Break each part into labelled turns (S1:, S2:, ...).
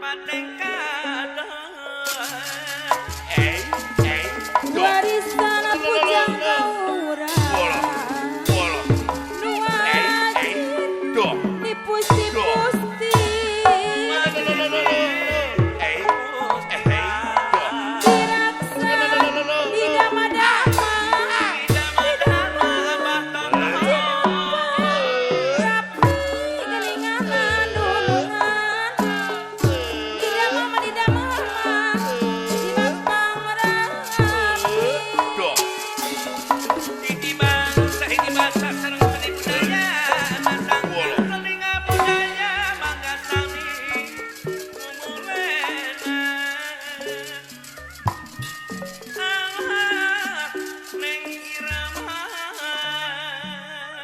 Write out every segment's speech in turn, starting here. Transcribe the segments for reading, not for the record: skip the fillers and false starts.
S1: Patengkada eh eh
S2: Warisan pujang kaura nu wajib dipusti-pusti diraksa didama-dama rapi geninganan dulungan didama didama dimampang rapi.
S1: Hiji bangsa hiji basa sareng seni budaya matang telinga budaya mangga sami mumulena ah Neng Irama.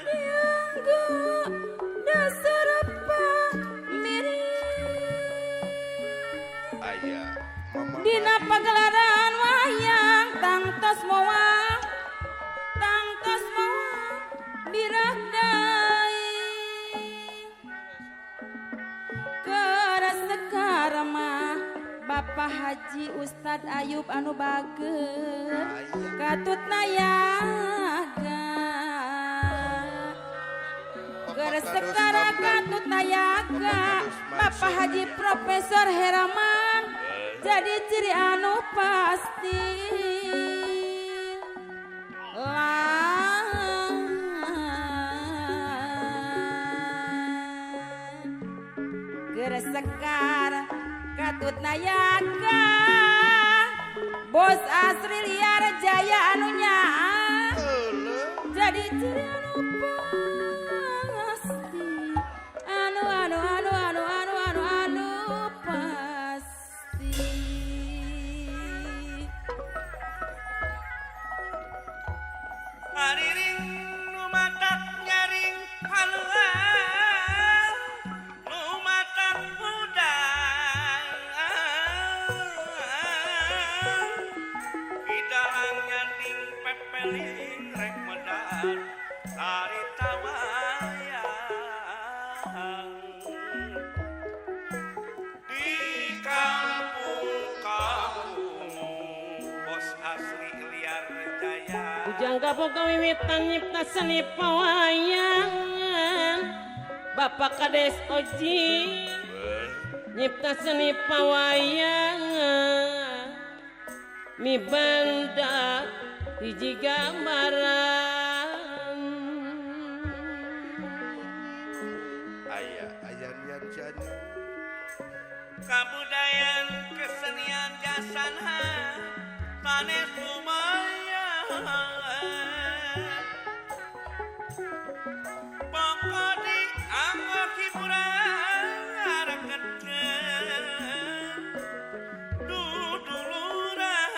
S2: Dianggo dasar pamiring
S3: Aya mama.
S2: Dina pagelaran wayang tangtos moal dirakdai keras sekarmah Bapak Haji Ustad Ayub anu bager katut nayaga keras sekara katut nayaga Bapak Haji Profesor Heraman jadi ciri anu pasti lah Geresekar katut nayaga Bos Asri Liar Jaya anu nyaah jadi ciri anu pasti anu anu anu anu anu anu anu pasti.
S1: Ariring nu matak nyaring haluan nu matak hudang Idalang nyanding pepeling rek medar harita wayang di kampung-kampung Bos Asri Liar Jaya.
S4: Ujang kaboga wiwitan nyipta seni pawayangan Bapak Kades Oji nyipta seni pawayangan mibanda hiji gambaran.
S3: Aya aya nian jani.
S1: Kabudayaan kesenian jasana sanes lumayan pokok di anggo hiburan areketkeun duduluran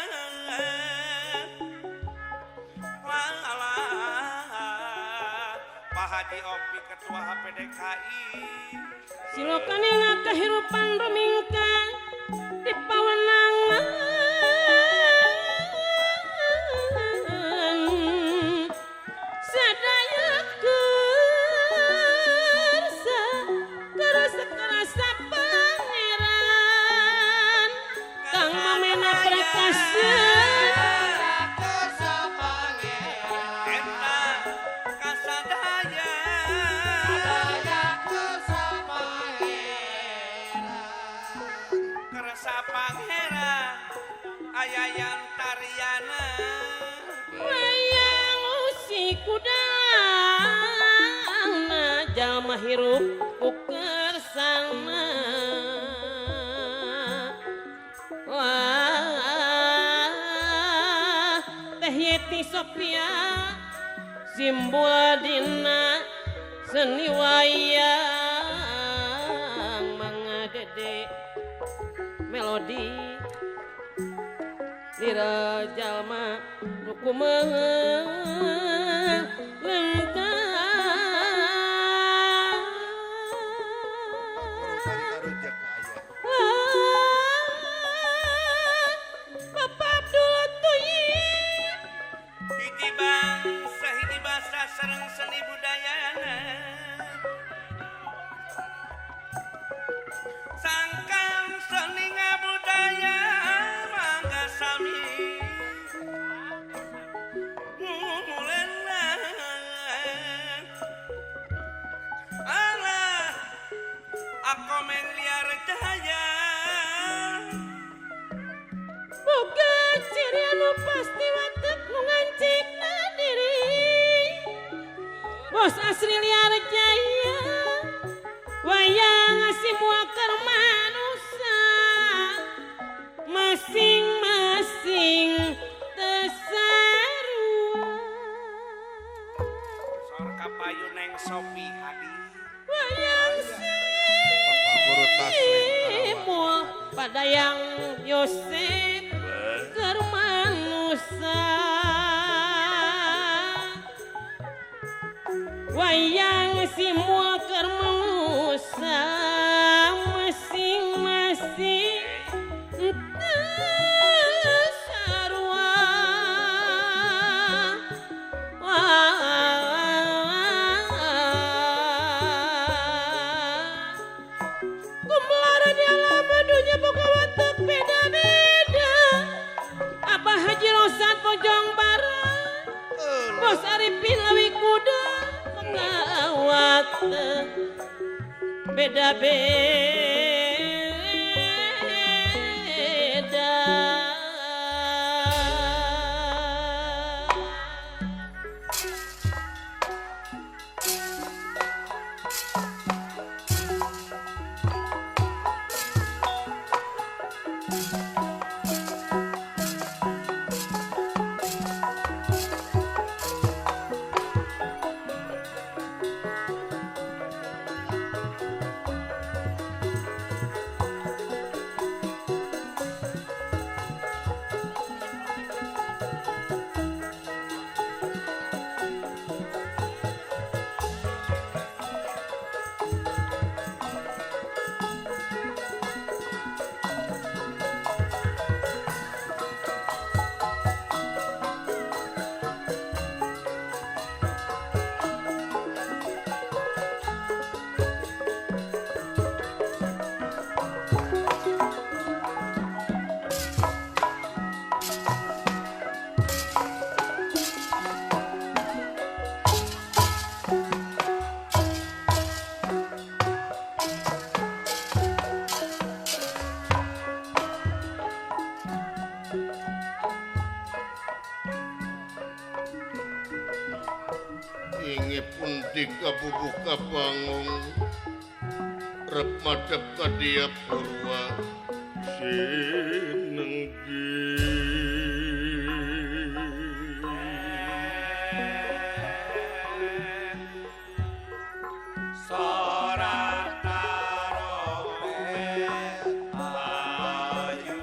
S1: lalah Pak Haji Opi Ketua HPDKI.
S4: Silokanina kehidupan rumingka di pawenangan sadaya kersa kerasa kerasa pangeran Kang Mamena Prakasa.
S1: Eta kasadaya kersa pangeran aya yang tariana
S4: wayang usi kudana jalma hirup ku kersana. Wah Teh Yeti Sophia simbol dina seni wayang mangadede melodi lira jalma nu kumeulentang.
S3: Urusan karujak aya.
S4: Bapak Abdul Toyib
S1: hiji bangsa hiji basa sareng seni budayana sangkan Komeng Liar Jaya.
S4: Boga ciri anu pasti watek nu ngancikna diri. Bos Asri Liar Jaya wayang semua keur manusia masing-masing teu sarua.
S1: Sor kapayu Neng Sopi Hadi.
S4: Wayang
S3: Bapak Guru Taslim
S4: simul pada yang Yosef keur manusia. Wayang simul keur manusia masing-masing teu sarua. Kumelara di alam dunya boga watek beda-beda. Abah Haji Rosat Bojong Barat, Bos Arifin Lewi Kuda, boga watek beda-beda.
S5: Ingi pundi kabubuh kabangung rep madhep ka dia purwa sinenggi.
S1: Sorak tarompet ayu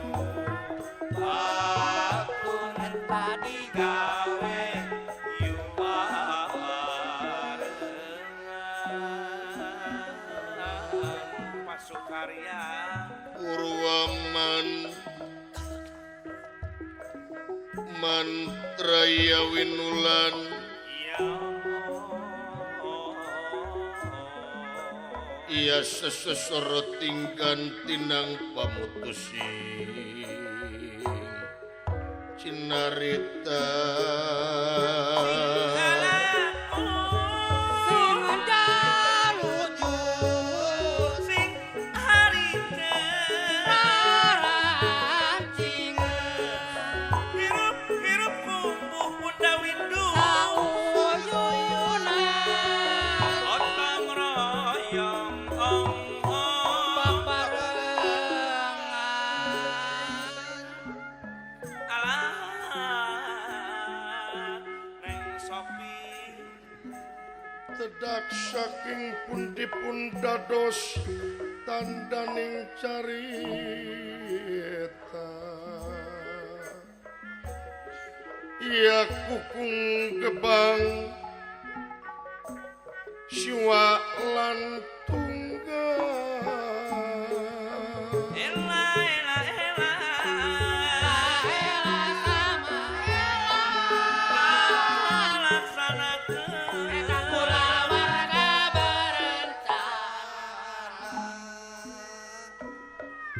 S1: aku tadi gawe yuwarengan pasukarya
S5: Purwaman mantraya winulan iya sesesoro tinggan tinang pamutusing cinarita.
S1: Sing sing harita hirup hirup kumbuh bunda windu otong royong ong ong alah Neng Sopi.
S5: Tedak saking pundi-pun dados tandaning carita. Ia kukung gebang siwa lan tunggal.
S1: Ela ela ela laksanakeun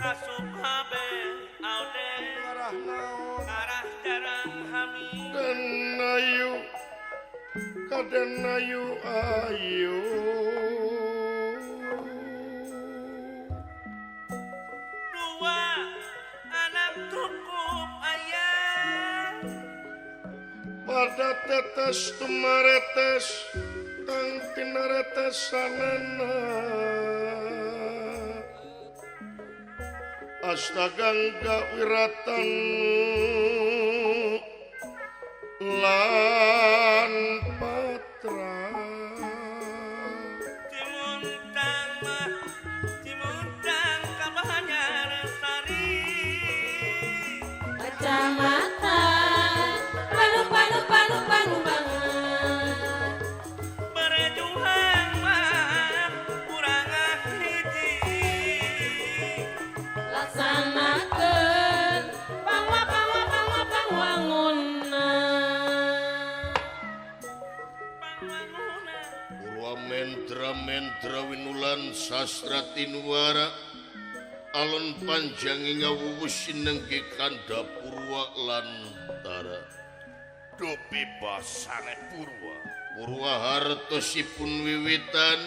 S1: asup kabeh aude
S3: Ngarah naon
S1: arah jarang hami
S5: Dan ayu kaden ayu ayu. Pada tetes tumaretes kang tinaretesanana Astagangga wiratan lan patra
S1: Cimuntang mah cimuntang ka Banjarsari
S2: Kecamatan Bandung Bandung Bandung Bandung banget
S1: Berjuang mah kurang hiji
S2: laksanakeun pangwa pangwa pangwa pangwangunna
S1: Pangwangunan
S5: Purwa mendra mendra winulan sastra tinuara alon panjang ngawuwu sinenggi kanda purwa lantara
S6: Dupi basane Purwa
S5: Purwa hartosipun wiwitan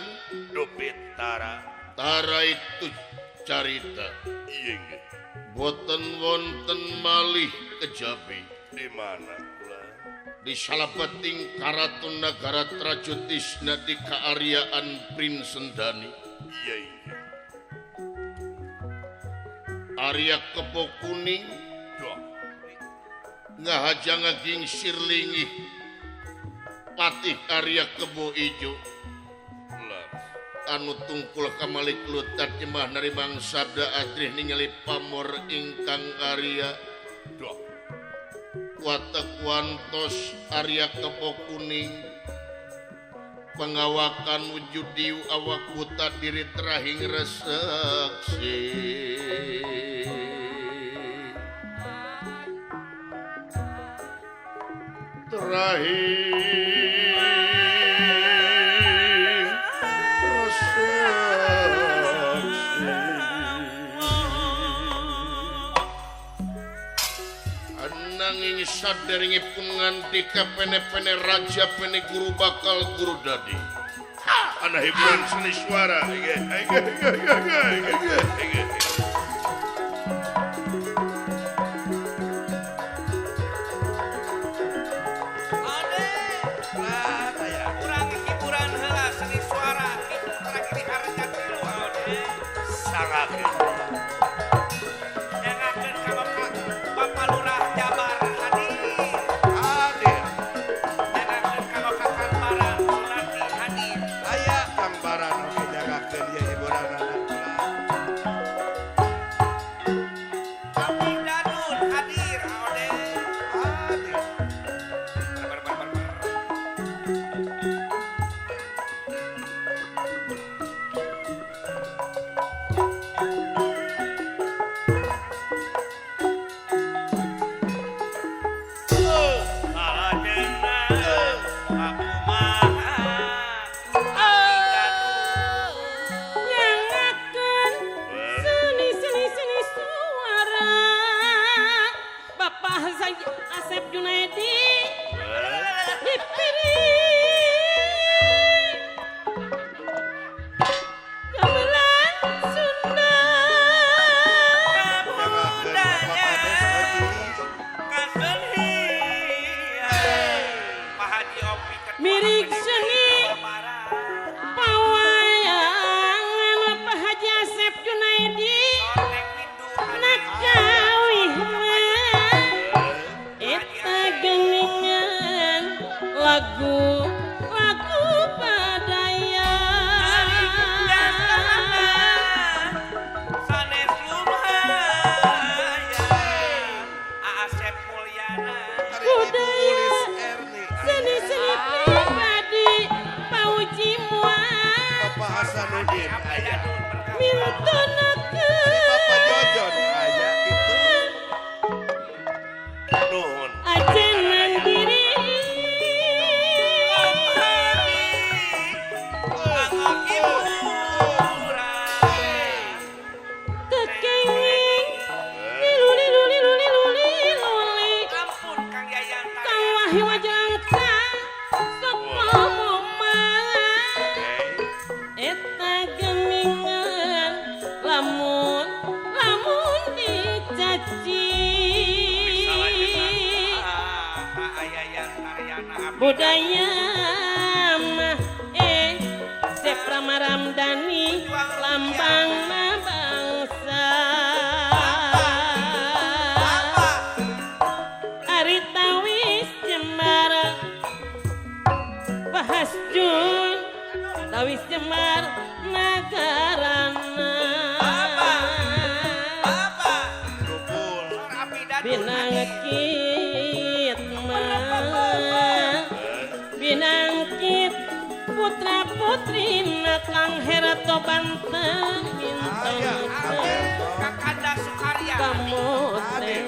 S6: Dupi tara
S5: tara itu carita
S6: iya nggih
S5: boten wonten malih kejabi
S6: di mana kula
S5: di salabeting karaton nagara Trajutisna di kaariaan Prinsendani
S6: iya nggih
S5: Arya Kebo Kuning
S6: doh
S5: ngahaja ngagingsir lingih patih Arya Kebo Ijo
S6: leres
S5: anu tungkul kamalik lutat jemah narimang sabda adrih ningali pamor ingkang Arya
S6: doh
S5: watek wantos Arya Kebo Kuning pengawakan wujud diu awak buta diri terahing reseksi terahing reseksi ananging saderengipun nganti kapene-pene raja pene guru bakal guru dadi
S6: ana hiburan seni suara nggih nggih nggih nggih nggih nggih
S1: Ade
S3: Lah taya.
S1: kurang hiburan heula seni suara kitu terakhir di harga tilu ade
S6: sangakeun
S1: nyangakeun ka Bapak Bapak Lurah Jabar hadir
S3: Hadir.
S1: nyangakeun ka Bapak Kang Bara Surati hadir
S3: Aya Kang Baran oge jagakeun ieu hiburanana kula.
S1: Abi Dadun hadir ade
S3: Hadir.
S1: Bar bar bar bar. Salajengna pakumaha
S4: Nyangakeun seni seni seni suara Bapak Asep Junaidi dipiring gamelan Sunda
S3: Jagakeun Bapak Kades Odi.
S1: Kasenhian Pak Haji Opi Ketua
S4: Mirik
S1: KPD
S4: seni.
S1: Jawa Barat.
S4: Pawayangan Bapak Haji Asep Junaidi
S1: Sonek Windu hadir.
S4: nakawih mah eta geningan lagu lagu padaya
S1: Sanes lumayan Asep Mulyana
S3: Ari Ibu
S4: Budaya.
S3: Ulis Erni
S4: seni
S3: aya.
S4: seni pribadi pauji muat
S3: Bapak Hasanuddin aya.
S4: mintonakeun
S3: Bapak Jojon aya kitu.
S6: nuhun
S4: ajenan diri tekenging lilu lilu lilu lilu lilu li
S1: Ampun Kang Yayan
S4: kang wahyu wajangka sapa moman eta geningan lamun lamun dicaci
S1: Yayan Tarya.
S4: Budaya mah Sepra Ramdhani lambang bangsa. Ari tawis Jemar Bahas Jun tawis Jemar nagarana. Binangkit mah binangkit putra putri Kang Herto Banten bintang
S1: Kakanda Sukarya
S4: kamu teh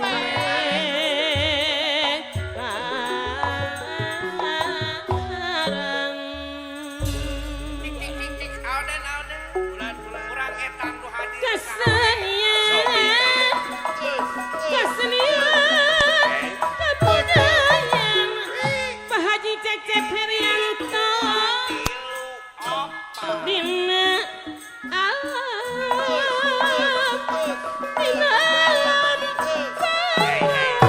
S4: karang.
S1: Cik cik cik auden auden bulan bulan urang etang nu hadir
S4: Kesenian kesenian kebudayaan Pak Haji Cecep Herianto dina alam dina alam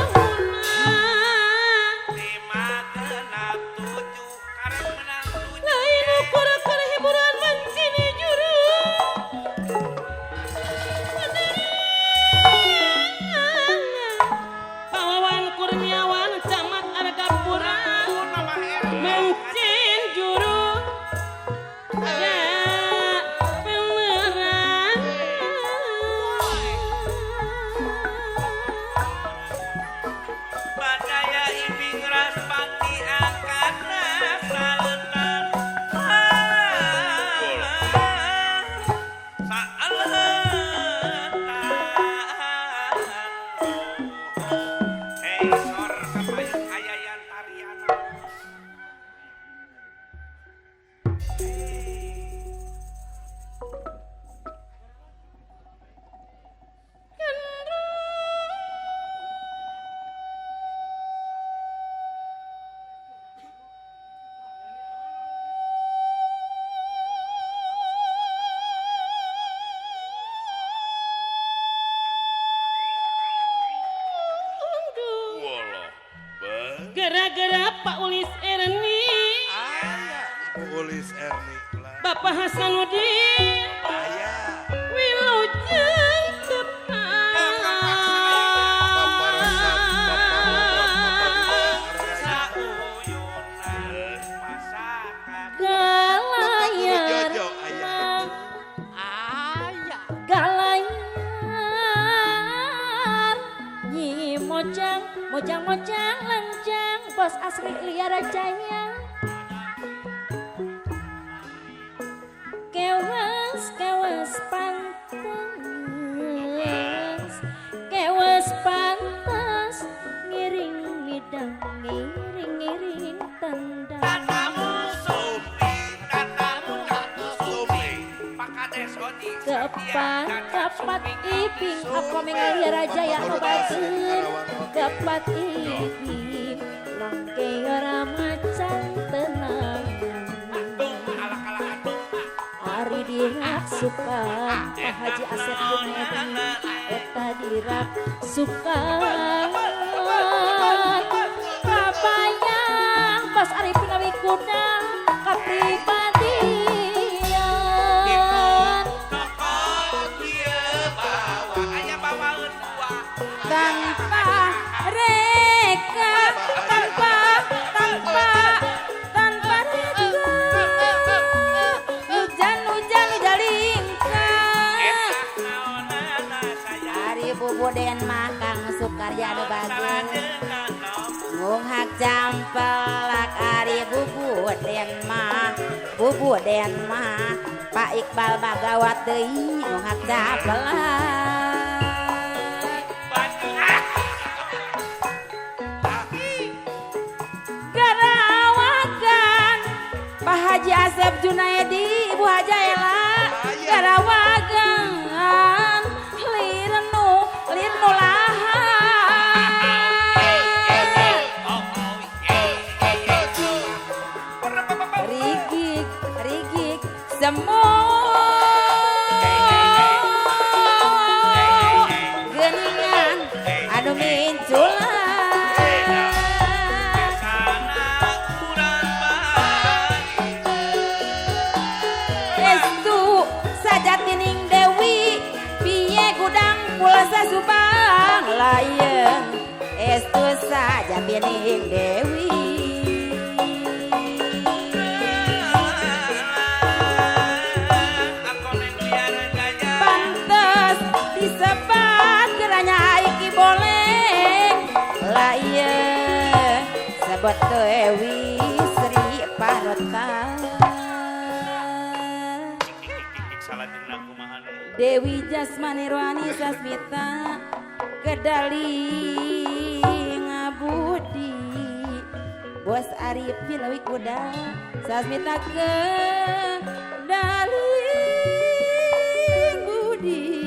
S4: bangunan
S1: 5 6 7 karek menang 7
S4: lain ukur keur hiburan mancini juru Pawawan Kurniawan Camat Argapura mancin juru ya penerang.
S1: Badaya ibing raspati angkana saletan saaletan. Hei sor kapayun hayayan tarian.
S6: Walah, Bang.
S4: Gara-gara Pak Ulis Erni,
S3: Ulis Erni lah.
S4: Bapak Hasanuddin
S3: Aya.
S4: Wilujeng tepang.
S5: Bapak Rosan, Bapak Rosan, Bapak
S1: Sauyunan masakan
S3: Bapak Guru
S2: Galayar
S3: Jojo aya.
S2: Galayar Nyi Mojang Mojang Mojang Lenjang Bos asri liar jaya Kewas kewas pantes kewas pantes ngiring ngidang ngiring ngiring tendang.
S1: Tatamu sumi tatamu sumi Pak Kades Odi
S2: Kepat kepat iping apa mengalir raja ya
S3: Bapak Guru
S2: bager
S3: Karawang.
S2: Kepat iping langke ora macan tenang.
S1: Alak-alak
S2: Ari diraksukan Pak Haji Asep Junaidi eta diraksukan kabayang Bos Arifin Awi Kuda kapribadian
S1: Toko kieu bawa aya bawaeun dua
S2: tanpa reka tanpa tanpa tanpa reka hujan hujan jalingka.
S1: Naonana saya
S7: Ari bubuden mah Kang Sukarya anu bagus. Ngunghak jampelak ari bubuden mah, bubuden mah Pak Iqbal bagawat deui ngunghak jampelak.
S2: Garawagan Pak Haji Asep Junaidi Ibu Haja Ela garawagan lirnu lirnu lahan rigik rigik semua geningan anu minculan.
S1: Sana urang
S7: Pulsa Subang layeng estu saja pining Dewi. Pantes disebat geranya iki boleh layeng sebut Dewi Sri Panutan. Dewi Jasmani Rohani Sasmita Kedali ngabudi Bos Arif Pilawi Kuda Sasmita Kedali Budi.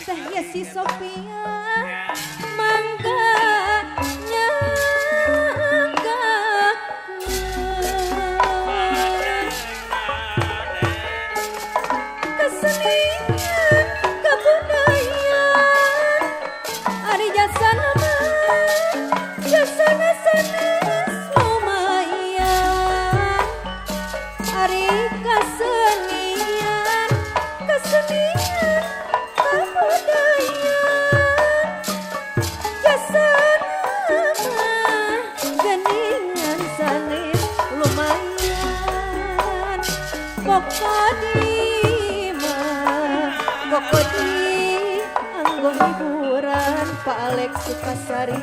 S4: Saya si Sophia mangga nyangga kesenian kebudayaan ari jasa nama jasa sanes lumayan ari kesenian kesenian kebudayaan jasa nama geningan sanes lumayan pokodi mah pokodi anggo hiburan Pak Alex Sukasari.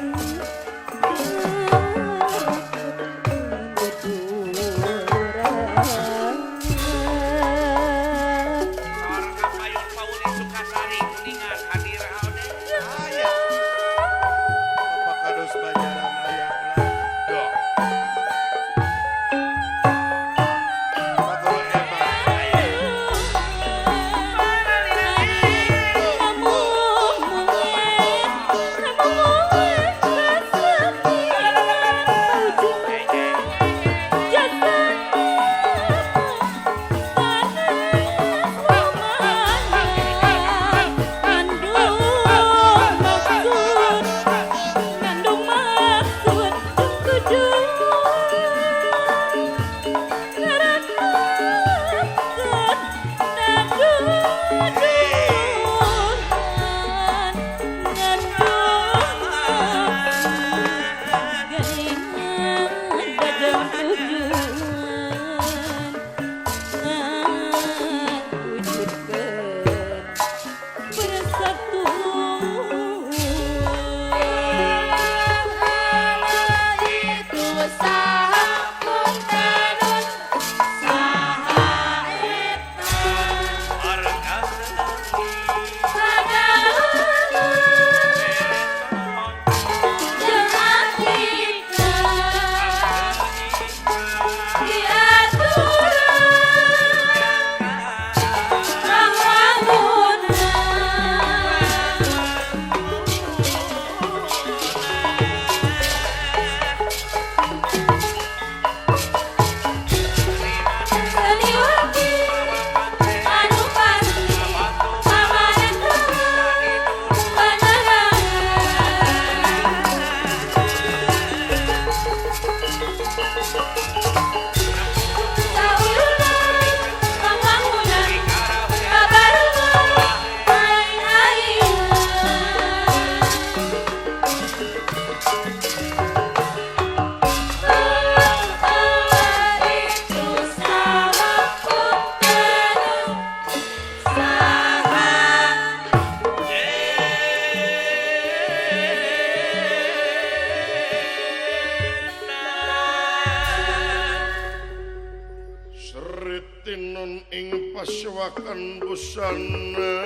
S5: pasewakan busana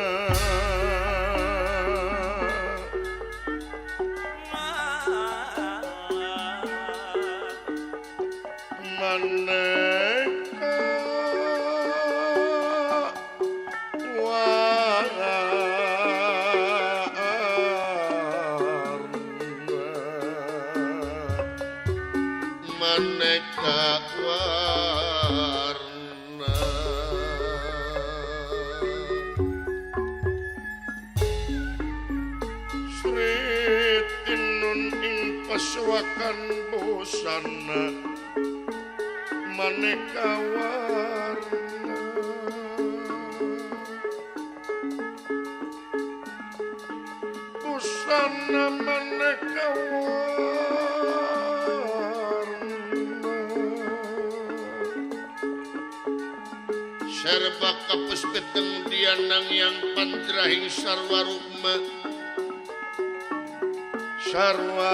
S5: maneka warna maneka warna Sri Tinun ing pasewakan busana maneka warna busana maneka warna serba kapus peteng dianang yang pandrahing sarwa rukma sarwa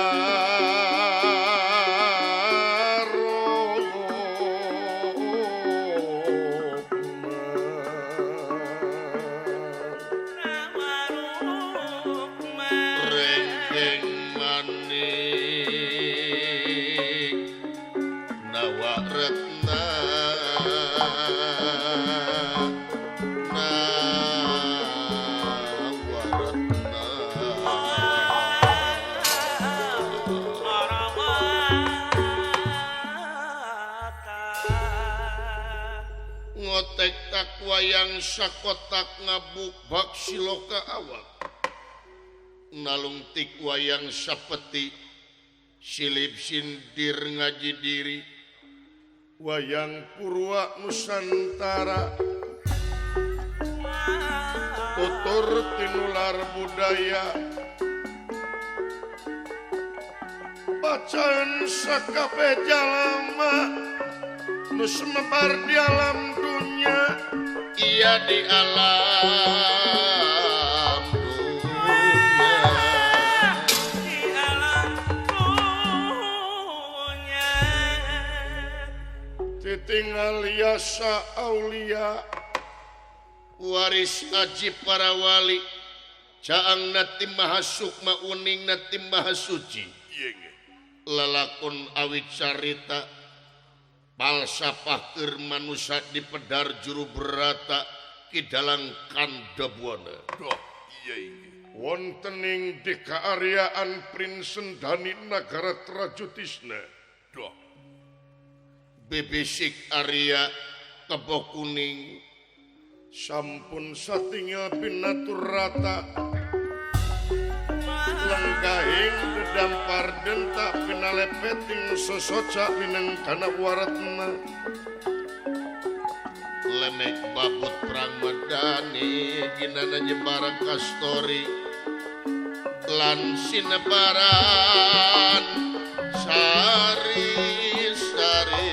S5: wayang sakotak ngabuk bak siloka awak nalungtik wayang sapeti silip sindir ngaji diri wayang purwa nusantara tutur tinular budaya bacaan sakabeh jalma nu semebar di alam dunya iya di alam dunia
S1: di alam dunia
S5: titinggal yasa aulia waris aji para wali caang nati maha sukma uning nati maha suci lalakon awit carita palsapah keur manusa di pedar juru berata kidalang Kandhabuana.
S6: Duh, iya iya.
S5: Wontening di kaariaan Prinsendani nagara Trajutisna.
S6: Duh.
S5: Bebesik Arya Kebo Kuning sampun satinggal pinatur rata lenggahing dedampar dentak pinalepeting sosoca minangkana waratna lemek babut perang medani ginana jembarang kastori lan sinebaran sari sari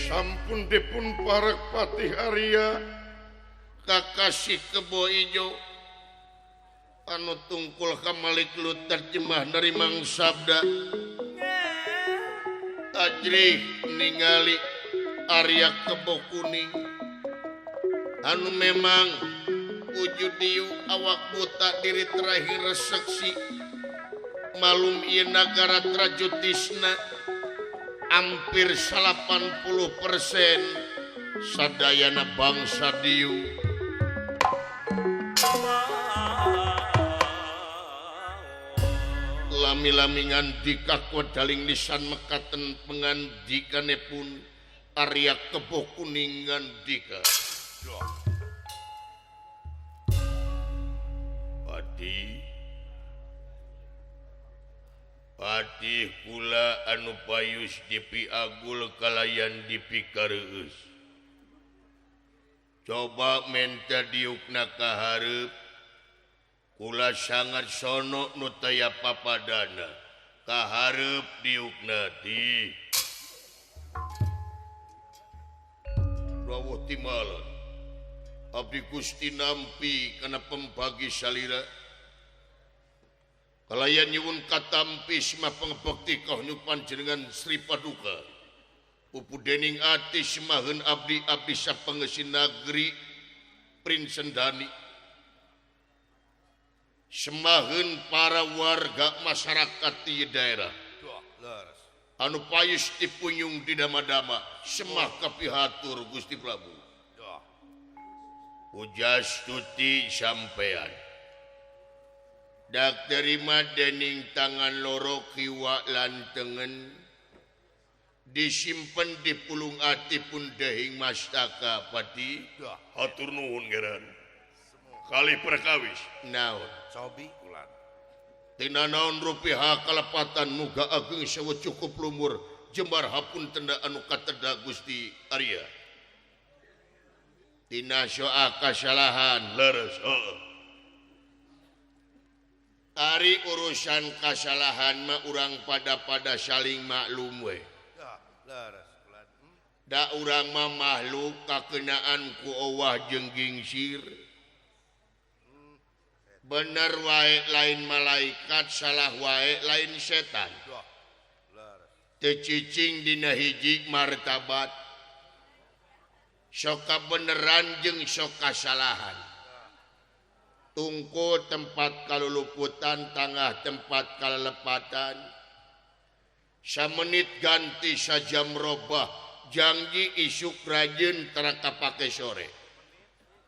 S5: sampun dipun parek Patih Arya kakasih Kebo Ijo anu tungkul kamalik terjemah dari Mang Sabda tajrih ningali Arya Kebo Kuning anu memang wujud diu awak buta diri terakhir reseksi malum ieu nagara Trajutisna hampir 80% sadayana bangsa diu lami-lami ngandika kodaling lisan mekaten pengandikanipun Arya Kebo Kuning ngandika. Padi Patih kula anu payus dipiagul kalayan dipikareueus. Coba menta diukna ka hareup kula sangat sono nu taya papadana ka hareup diukna di rawuh timalan abdi Gusti nampi kana pembagi salira. Kalayan nyuwun katampi semah pangbekti kahunyu panjenengan Sri Paduka. Pupu dening ati semaheun abdi abdi sapangeusi nagri Prinsendani. Semaheun para warga masyarakat di daerah. Anu payus dipunyung di dama-dama semah kapihatur Gusti Prabu. Pujastuti sampean. Dak terima dening tangan loro kiwa lan tengen disimpen di pulung ati pun dehing mastaka pati.
S6: Hatur nuhun geran. Kali perkawis
S5: naon
S3: cobi ulan.
S5: Tina naon rupiah kalepatan muga ageng sewu cukup lumur jembar hapun tenda anu kateda Gusti Arya. Tina soa kasalahan
S6: leres heeh.
S5: Ari urusan kasalahan mah urang pada-pada saling maklum we. Da urang mah makhluk kakenaan ku owah jeung gingsir. Bener wae lain malaikat, salah wae lain setan. Teu cicing dina hiji martabat. Sok kabeneran jeung sok kasalahan. Tungku tempat kaluluputan, tangah tempat kalelepatan. Samenit ganti sajam robah, janji isuk rajin tara kapake sore.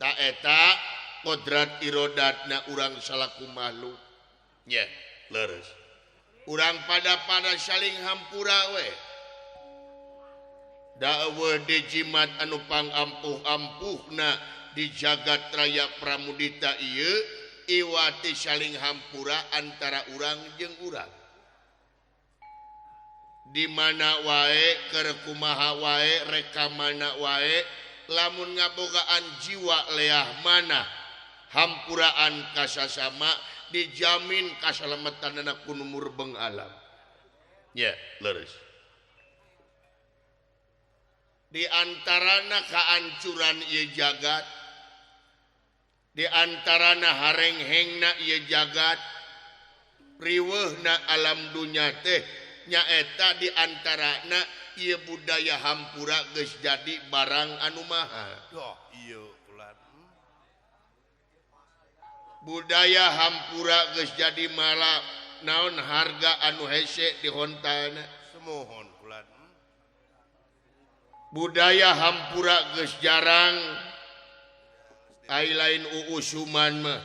S5: Ta eta kodrat irodatna urang salaku makhluk. Nya,
S6: leres.
S5: Urang pada-pada saling hampura we. Da eueuh dijimat anu pangampuh-ampuhna di jagat raya Pramudita ieu iwati saling hampura antara urang jeung urang. Di mana wae keur kumaha wae reka mana wae lamun ngabogaan jiwa leah mana hampuraan kasasama dijamin kasalametanana ku nu murbeng alam.
S6: Nya, leres.
S5: Di antarana kaancuran ieu jagat, di antarana harenghengna ieu jagat, riweuhna alam dunya teh nyaeta di antarana ieu budaya hampura geus jadi barang anu mahal. Budaya hampura geus jadi mala naon harga anu hese dihontalna.
S3: Semohon kulan.
S5: Budaya hampura geus jarang ai lain uusuman mah.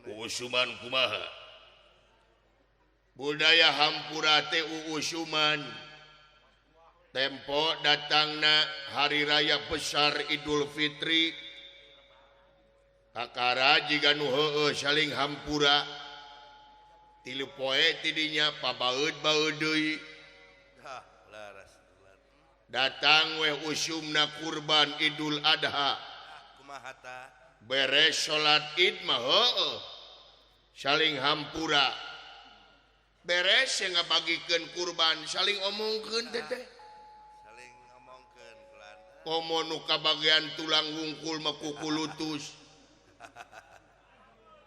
S6: Uusuman kumaha?
S5: Budaya hampura teh uusuman. Tempo datangna hari raya besar Idul Fitri. Kakara jiga nu heueuh saling hampura. Tilu poe tidinya pabaeud-baeud deui. Datang weh usumna kurban Idul Adha. Beres salat Id mah heueuh saling hampura. Beres yang ngabagikeun kurban saling omongkeun teh teh.
S3: Saling ngomongkeun kulan.
S5: Komo nu kabagian tulang wungkul mah kukulutus.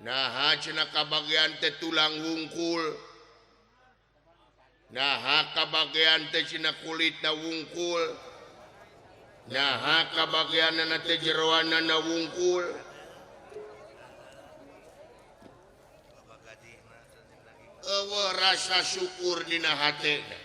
S5: Naha cenah kabagian teh tulang wungkul. Naha kabagian teh cenah kulitna wungkul. Naha kabagianana teh jeroanana wungkul. Eueuh rasa syukur dina hatena.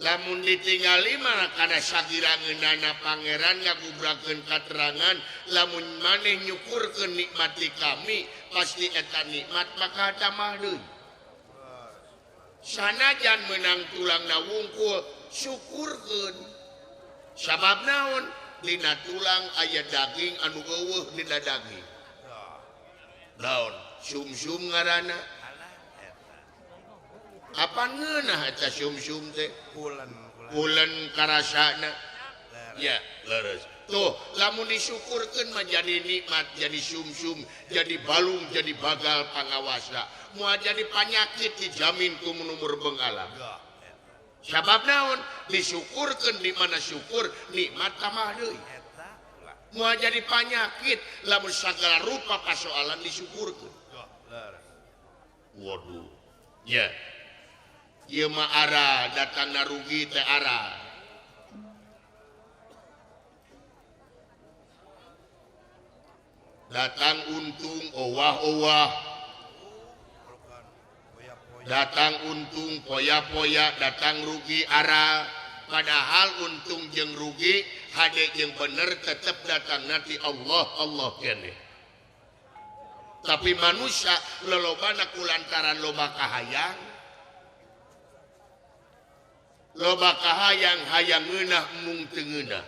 S5: Lamun ditingali mah kana sagirangeunana pangeran ngagubrakeun katerangan lamun maneh nyukurkeun nikmat di kami pasti eta nikmat bakal tambah deui. Sanajan meunang tulangna wungkul syukurkeun. Sabab naon? Dina tulang aya daging anu eueuh dina daging. Naon? Sumsum ngaranna. Apa ngeunah eta sumsum teh? Pulen karasana. Ya,
S6: leres.
S5: Tuh, lamun disyukurkeun mah jadi nikmat, jadi sumsum, jadi balung, jadi bagal pangawasa. Moal jadi panyakit dijamin ku nu murbeng alam. Sabab naon? Disyukurkeun di mana syukur, nikmat tambah deui. Moal jadi panyakit lamun sagala rupa pasoalan disyukurkeun. Waduh. Ya. Ieu mah ara datangna rugi teh ara. Datang untung owah-owah. Datang untung poya-poya, datang rugi ara. Padahal untung jeung rugi, hade jeung bener tetep datang nanti Allah Allah kene. Tapi manusia lolobana kulantaran loba kahayang. Loba kahayang hayang ngeunah mung teu ngeunah.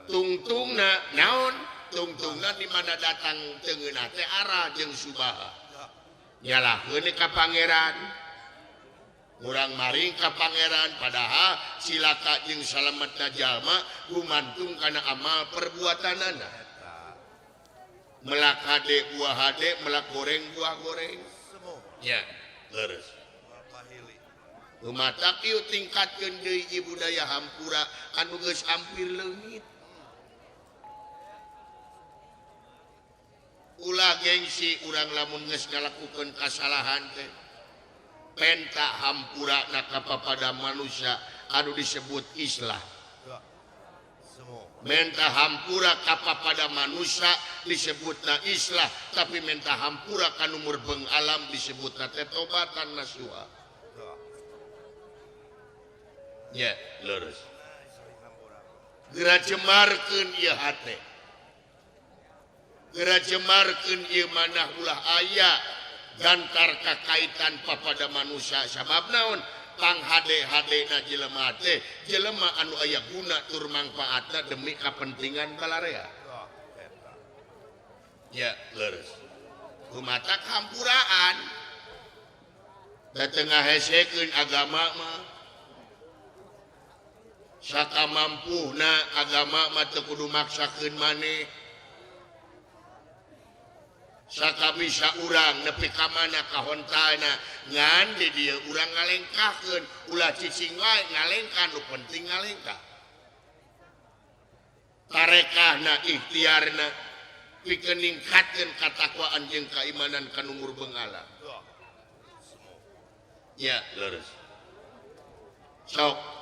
S5: Tungtungna naon? Tungtungna di mana datang teu ngeunah teh ara jeung subaha. Nyalahkeun ka pangeran. Urang maring ka pangeran padahal cilaka jeung salametna jalma gumantung kana amal perbuatanana. Melak hade buah hade, melak goreng buah goreng. Ya, leres. Lumatak ieu tingkatkeun deui budaya hampura anu geus hampir leungit. Ulah gengsi urang lamun geus ngalakukeun kasalahan teh. Penta hampura na kapapada manusia anu disebut islah. Menta hampura kapapada manusia disebutna islah, tapi menta hampura ka nu murbeng alam disebutna teh tobatan nasuha. Ya, leres. Geura cemarkeun ieu hate. Geura cemarkeun ieu manah ulah aya gantar kakaitan papada manusia sabab naon pang hade-hadena jelema teh jelema anu aya guna tur mangfaatna demi kapentingan balarea. Ya, leres. Kumatak hampuraan. Da tengah hesekeun agama mah. Sakamampuhna agama mah teu kudu maksakeun maneh. Saka bisa urang nepi ka mana kahontana ngan di dieu urang ngalengkahkeun ulah cicing wae ngalengkah nu penting ngalengkah. Tarekahna ikhtiarna pikeun ningkatkeun katakwaan jeung kaimanan ka nu murbeng alam. Ya, leres. Sok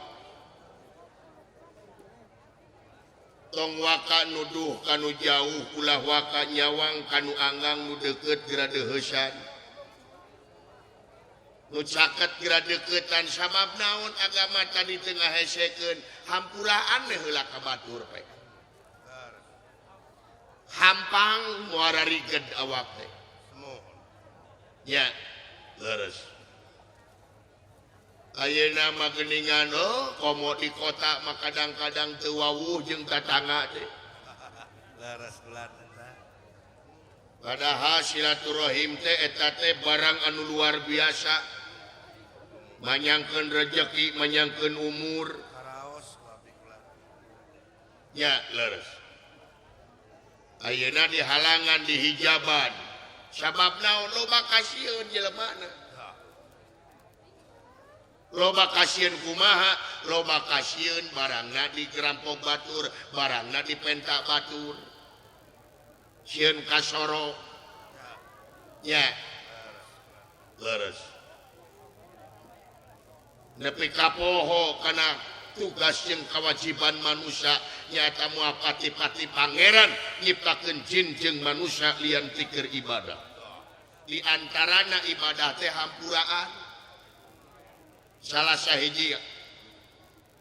S5: tong waka nuduh kanu jauh ulah waka nyawang kanu anggang nu deukeut geura deuheusan nu caket geura deuketan sabab naon agama tadi teu ngahesekeun hampuraan we heula ka batur pe hampang muara riged awak teh ya leres. Ayeuna mah geuningan oh komo di kota mah kadang-kadang teu wawuh jeung tatangga teh.
S3: Leres ulah eta.
S5: Padahal silaturahim teh eta teh barang anu luar biasa. Manyangkeun rejeki, manyangkeun umur.
S3: Karaos abdi kula.
S5: Ya, leres. Ayeuna dihalangan dihijaban. Sabab naon loba kasieun jelemana. Loba kasieun kumaha, loba kasieun barangna digerampok batur, barangna dipentak batur. Sieun kasoro. Ya. Leres. Nepi kapoho kana tugas jeung kewajiban manusia nyaeta moal pati-pati pangeran nyiptakeun jin jeung manusia lian ti keur ibadah. Di antarana ibadah teh hampuraan. Salah sahiji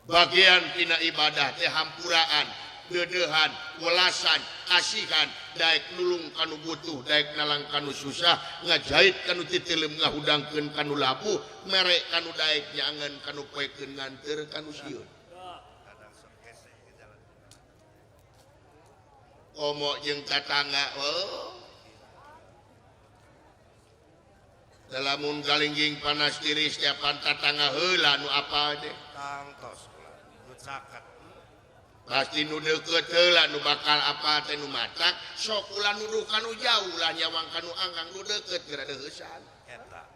S5: bagian tina ibadah teh hampuraan, deudeuhan, welasan, kasihan, daek nulung kanu butuh, daek nalang kanu susah, ngajahit kanu titileum, ngahudangkeun kanu labuh, mere kanu daek nyangen kanu poekeun nganteur kanu sieun. Komo jeung tatangga oh. Lamun galingging panas tiris tiapan tatangga heula nu apa teh
S3: tangtos kula nu caket
S5: pasti nu deukeut heula nu bakal apa teh nu matak sok ulah nuduh kanu jauh lah nyawang kanu anggang nu deukeut geura deuheusan
S3: eta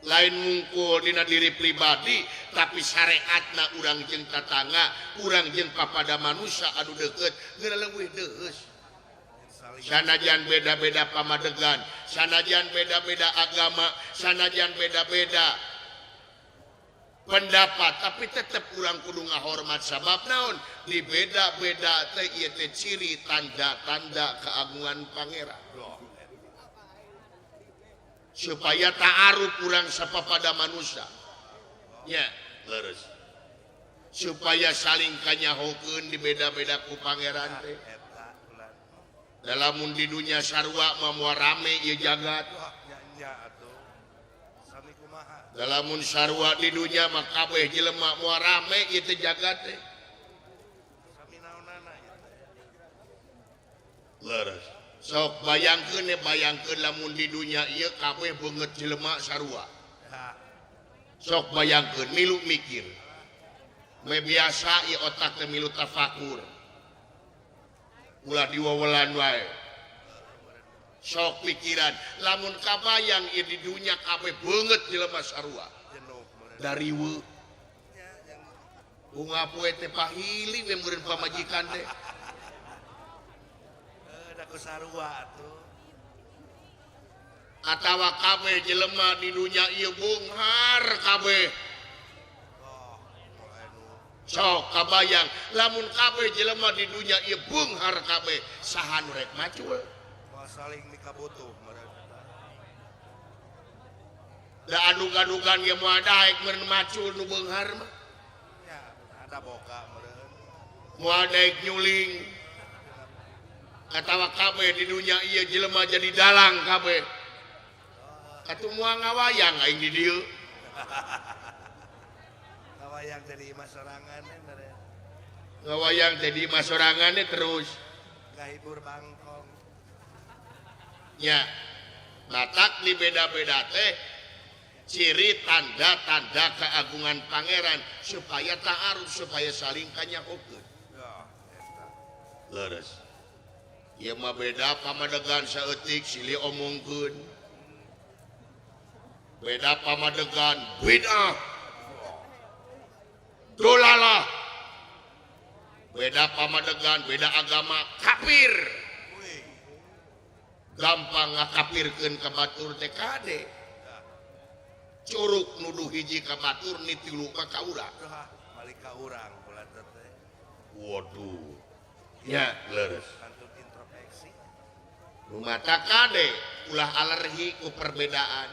S5: Lain mungkul dina diri pribadi tapi syariatna urang jeung tatangga, urang jeung papada manusia anu deukeut geura leuwih deueus. Sanajan beda-beda pamadegan, sanajan beda-beda agama, sanajan beda-beda pendapat, tapi tetep urang kudu ngahormat sabab naon? Di beda-beda teh ieu teh ciri tanda-tanda keagungan Pangeran. Supaya ta'aruf urang sapapada manusia. Ya, leres. Supaya saling kanyahokeun di beda-beda ku Pangeran teh. Lamun di dunia sarua mah moal rame ieu jagat. Lamun sarua di dunia mah kabeh jelema moal rame ieu teh jagat teh. Leres. Sok bayangkeun bayangkeun lamun di dunia ieu kabeh beungeut jelema sarua. Sok bayangkeun milu mikir. Me biasa ieu otak teh milu tafakur. Ulah diwawelan wae. Sok pikiran lamun kabayang ieu di dunia kabeh beungeut jelema sarua. Dariweuh. Unggal poe teh pahili we meureun pamajikan teh.
S3: Sarua atuh.
S5: Atawa kabeh jelema di dunia ieu beunghar kabeh. Sok kabayang lamun kabeh jelema di dunia ieu beunghar kabeh saha nu rek macul?
S3: Moal saling mikabutuh meureun.
S5: Da adug-adugan ge moal daek meureun macul nu beunghar mah.
S3: Ya, ada boga meureun.
S5: Moal daek nyuling. Atawa kabeh di dunia ieu jelema jadi dalang kabeh. Atuh moal ngawayang aing di dieu.
S3: Ngawayang jadi imah sorangan meureun.
S5: Ngawayang jadi imah sorangan terus.
S3: Ngahibur bangkong.
S5: Nya. Matak di beda-beda teh ciri tanda-tanda keagungan Pangeran supaya ta'aruf, supaya saling kanyahokeun. Leres. Ieu mah beda pamadegan saeutik silih omongkeun. Beda pamadegan bid'ah. Dolalah. Beda pamadegan, beda agama, kafir. Gampang ngakafirkeun ka batur teh kade. Curug nuduh hiji ka batur ni tilu ka ka urang.
S3: Balik ka urang kula teh.
S5: Waduh. Ya, leres. Nu matak kade ulah alergi ku perbedaan.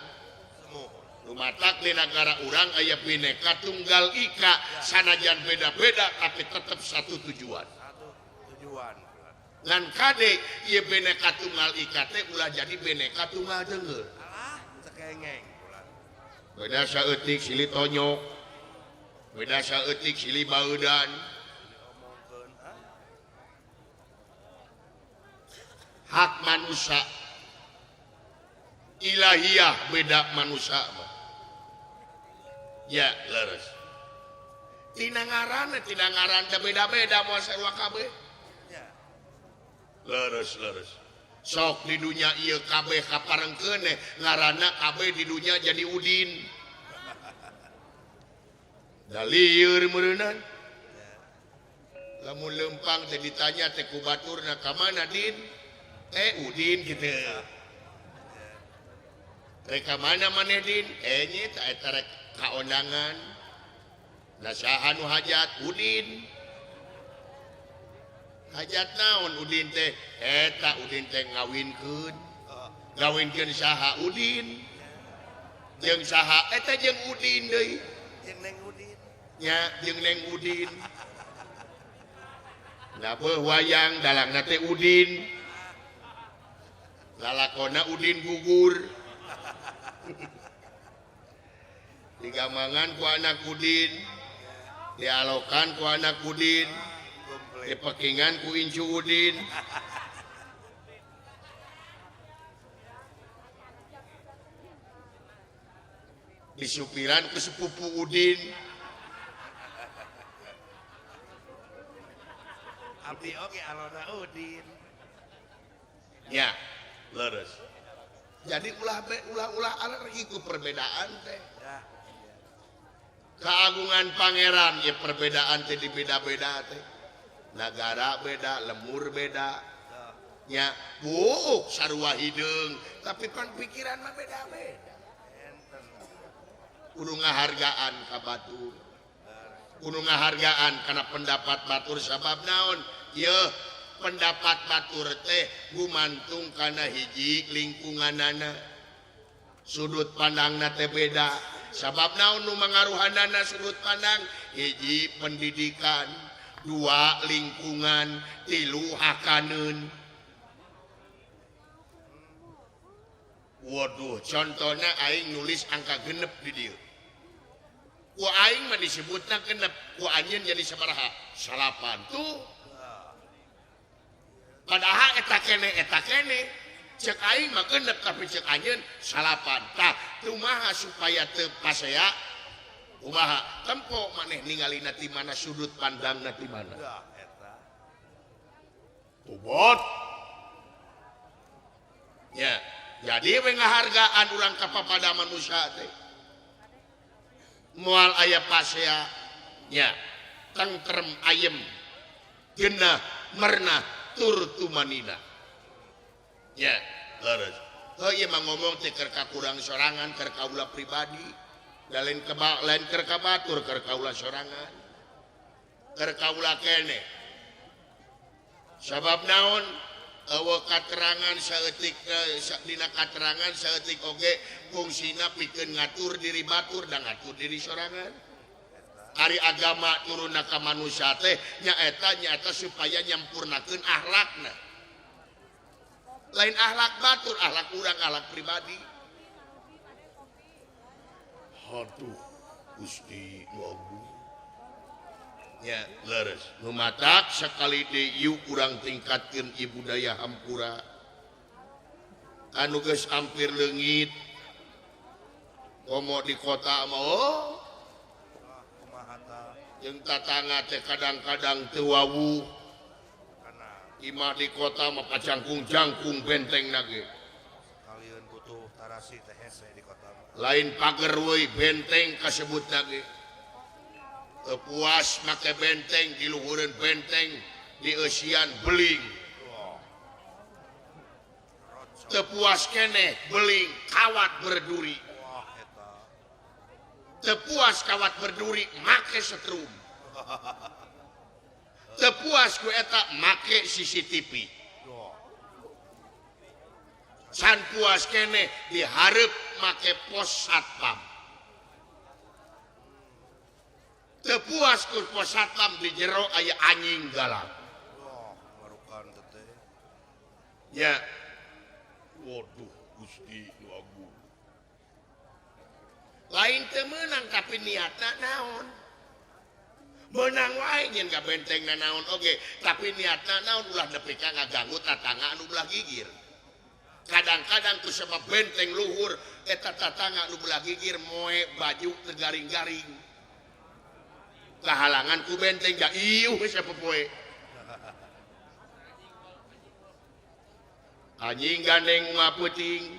S5: Nu matak di negara urang aya Bhinneka Tunggal Ika, sanajan beda-beda tapi tetap satu tujuan.
S3: Satu tujuan.
S5: Ngan kade ieu Bhinneka Tunggal Ika teh ulah jadi Bhinneka Tunggal Deungeur.
S3: Alah, cekengeng ulah.
S5: Beda saeutik silih tonyok. Beda saeutik silih baeudan. Hak manusia ilahiyah beda manusia mah. Ya leres. Tina ngaran teh beda-beda moal sarua kabeh.
S3: Ya.
S5: Leres leres. Sok di dunia ieu kabeh kaparengkeun ngaranna kabeh di dunia jadi Udin. Da lieur meureunan. Lamun leumpang teh ditanya teh ku baturna ka mana Din? Udin gitu. Rek ka mana maneh Din? Nya eta rek kaondangan. Nah saha nu hajat Udin. Hajat naon Udin teh? Eta Udin teh ngawinkeun. Ngawinkeun saha Udin? Jeung saha? Eta jeung Udin deui.
S3: Jeung Neng Udin.
S5: Nya jeung Neng Udin. Nah beuh wayang dalangna teh Udin. Lalakona Udin gugur. Digamangan ku anak Udin, dialokan ku anak Udin, dipekingan ku incu Udin. Disupiran ku sepupu Udin.
S3: Abdi oge alona Udin.
S5: Ya, leres. Jadi ulah-ulah alergi ku perbedaan teh. Keagungan pangeran ya perbedaan teh dibeda-beda teh. Nagara beda, lemur beda. Nya, buuk sarua hideung, tapi pan pikiran mah beda-beda. Kudu ngahargaan ka batur. Kudu ngahargaan kana pendapat batur sabab naon? Yeuh, pendapat batur teh gumantung kana hiji lingkunganana. Sudut pandangna teh beda. Sabab naon nu mangaruhanana sudut pandang? Hiji pendidikan, dua lingkungan, tilu hakaneun. Waduh, contohna aing nulis angka genep di dieu. Ku aing mah disebutna genep, ku anjeun jadi sabaraha? 9 tuh. Padahal eta kene cek aing mah genep tapi cek anjeun 9. Tah, kumaha supaya teu pasea? Kumaha? Tempo maneh ningalina ti mana sudut pandangna ti mana. Tubot. Ya. Jadi we ngahargaan urang ka papada manusia teh. Moal aya pasea nya tengkrem ayem genah mernah tur tumanina. Ya, leres. Heuh ieu mah ngomong teh keur kakurang sorangan, keur kaula pribadi. Da lain keba lain keur ka batur, keur kaula sorangan. Keur kaula keneh. Sabab naon? Eueuh katerangan saeutik dina katerangan saeutik oge fungsina pikeun ngatur diri batur dan ngatur diri sorangan. Ari agama turunna ka manusia teh nyaeta nyaeta supaya nyampurnakeun akhlakna. Lain akhlak batur, akhlak urang, akhlak pribadi. Aduh, Gusti nu agung. Ya, leres. Nu matak sekali deui ieu urang tingkatkeun ieu budaya hampura. Anu geus hampir leungit. Komo di kota mah oh. Jeung tatangga teh kadang-kadang teu wawuh. Imah di kota mah pacangkung-jangkung benteng ge.
S3: Kalieun butuh tarasi teh hese di kota mah.
S5: Lain pager euy benteng kasebutna ge. Puas make benteng di luhureun benteng di eusian beling. Teu puas keneh beling kawat berduri. Teu puas kawat berduri make setrum. Teu puas ku eta make CCTV. San puas keneh dihareup make pos satpam. Teu puas ku pos satpam di jero aya anjing galak. Ya. Waduh Gusti nu agung. Lain teu meunang tapi niatna naon? Meunang wae nyeun ka bentengna naon oge, tapi niatna naon ulah nepi ka ngaganggu tatangga anu belah gigir. Kadang-kadang ku sebab benteng luhur eta tatangga anu belah gigir moe baju teu garing-garing. Kahalangan ku benteng ja iuh geus sapopoe. Anjing gandeng mah peuting.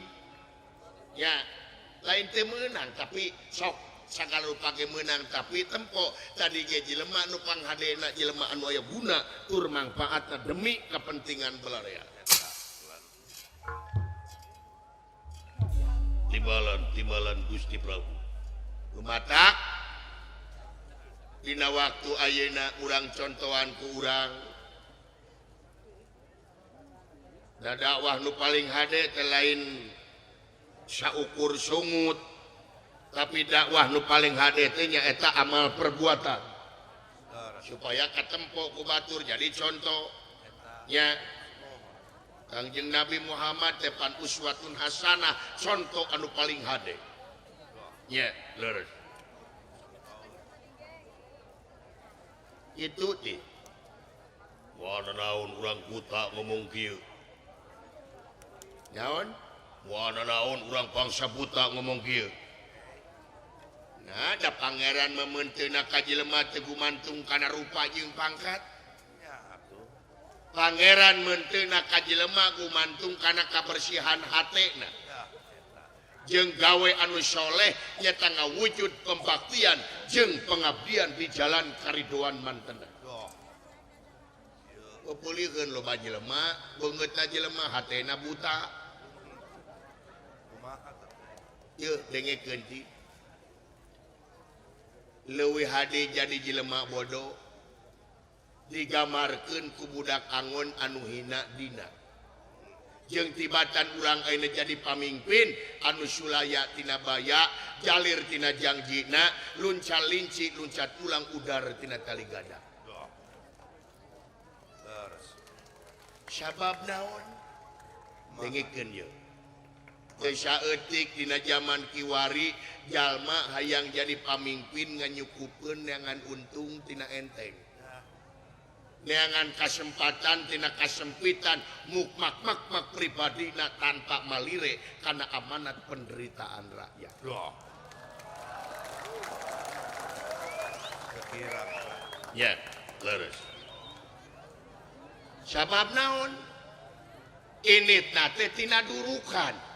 S5: Ya, lain teu meunang tapi sok sagala rupa ge meunang tapi tempo tadi ge jelema nu panghadena jelema anu aya guna tur mangfaatna demi kepentingan balarea. Timbalan Gusti Prabu. Lumatak dina waktu ayeuna urang contohan ku urang. Da dakwah nu paling hade teh lain saukur sungut, tapi dakwah nu paling hade teh nyaeta amal perbuatan. Supaya katempo ku batur jadi contoh. Nya Kangjeng Nabi Muhammad teh pan uswatun hasanah, contoh anu paling hade. Nya, leres. Itu teh. Wah, naon urang kuta ngomong kieu. Naon? Wah, naon urang bangsa buta ngomong kieu. Nah, da pangeran mementeuna ka jelema teu gumantung kana rupa jeung pangkat. Pangeran menteuna ka jelema gumantung kana kabersihan hatena. Jeung gawe anu soleh nyata ngawujud pembaktian jeung pengabdian di jalan karidoan mantena. Pepulihkeun loba jelema, beungeutna jelema hatena buta. Yeuh dengekeun ti. Leuwih hade jadi jelema bodoh digamarkeun ku budak angon anu hina dina. Jeung tibatan urang ayeuna jadi pamimpin anu sulaya tina baya, jalir tina jangjina, lunca linci, lunca tulang udar tina tali gada. Sabab naon? Dengekeun yeuh. Teu saeutik dina jaman kiwari jalma hayang jadi pamimpin nganyukupeun neangan untung tina enteng. Neangan kasempatan tina kasempitan mukmak-mak pribadina tanpa malire kana amanat penderitaan rakyat. Ya, leres. Sabab naon? Initna teh tina durukan.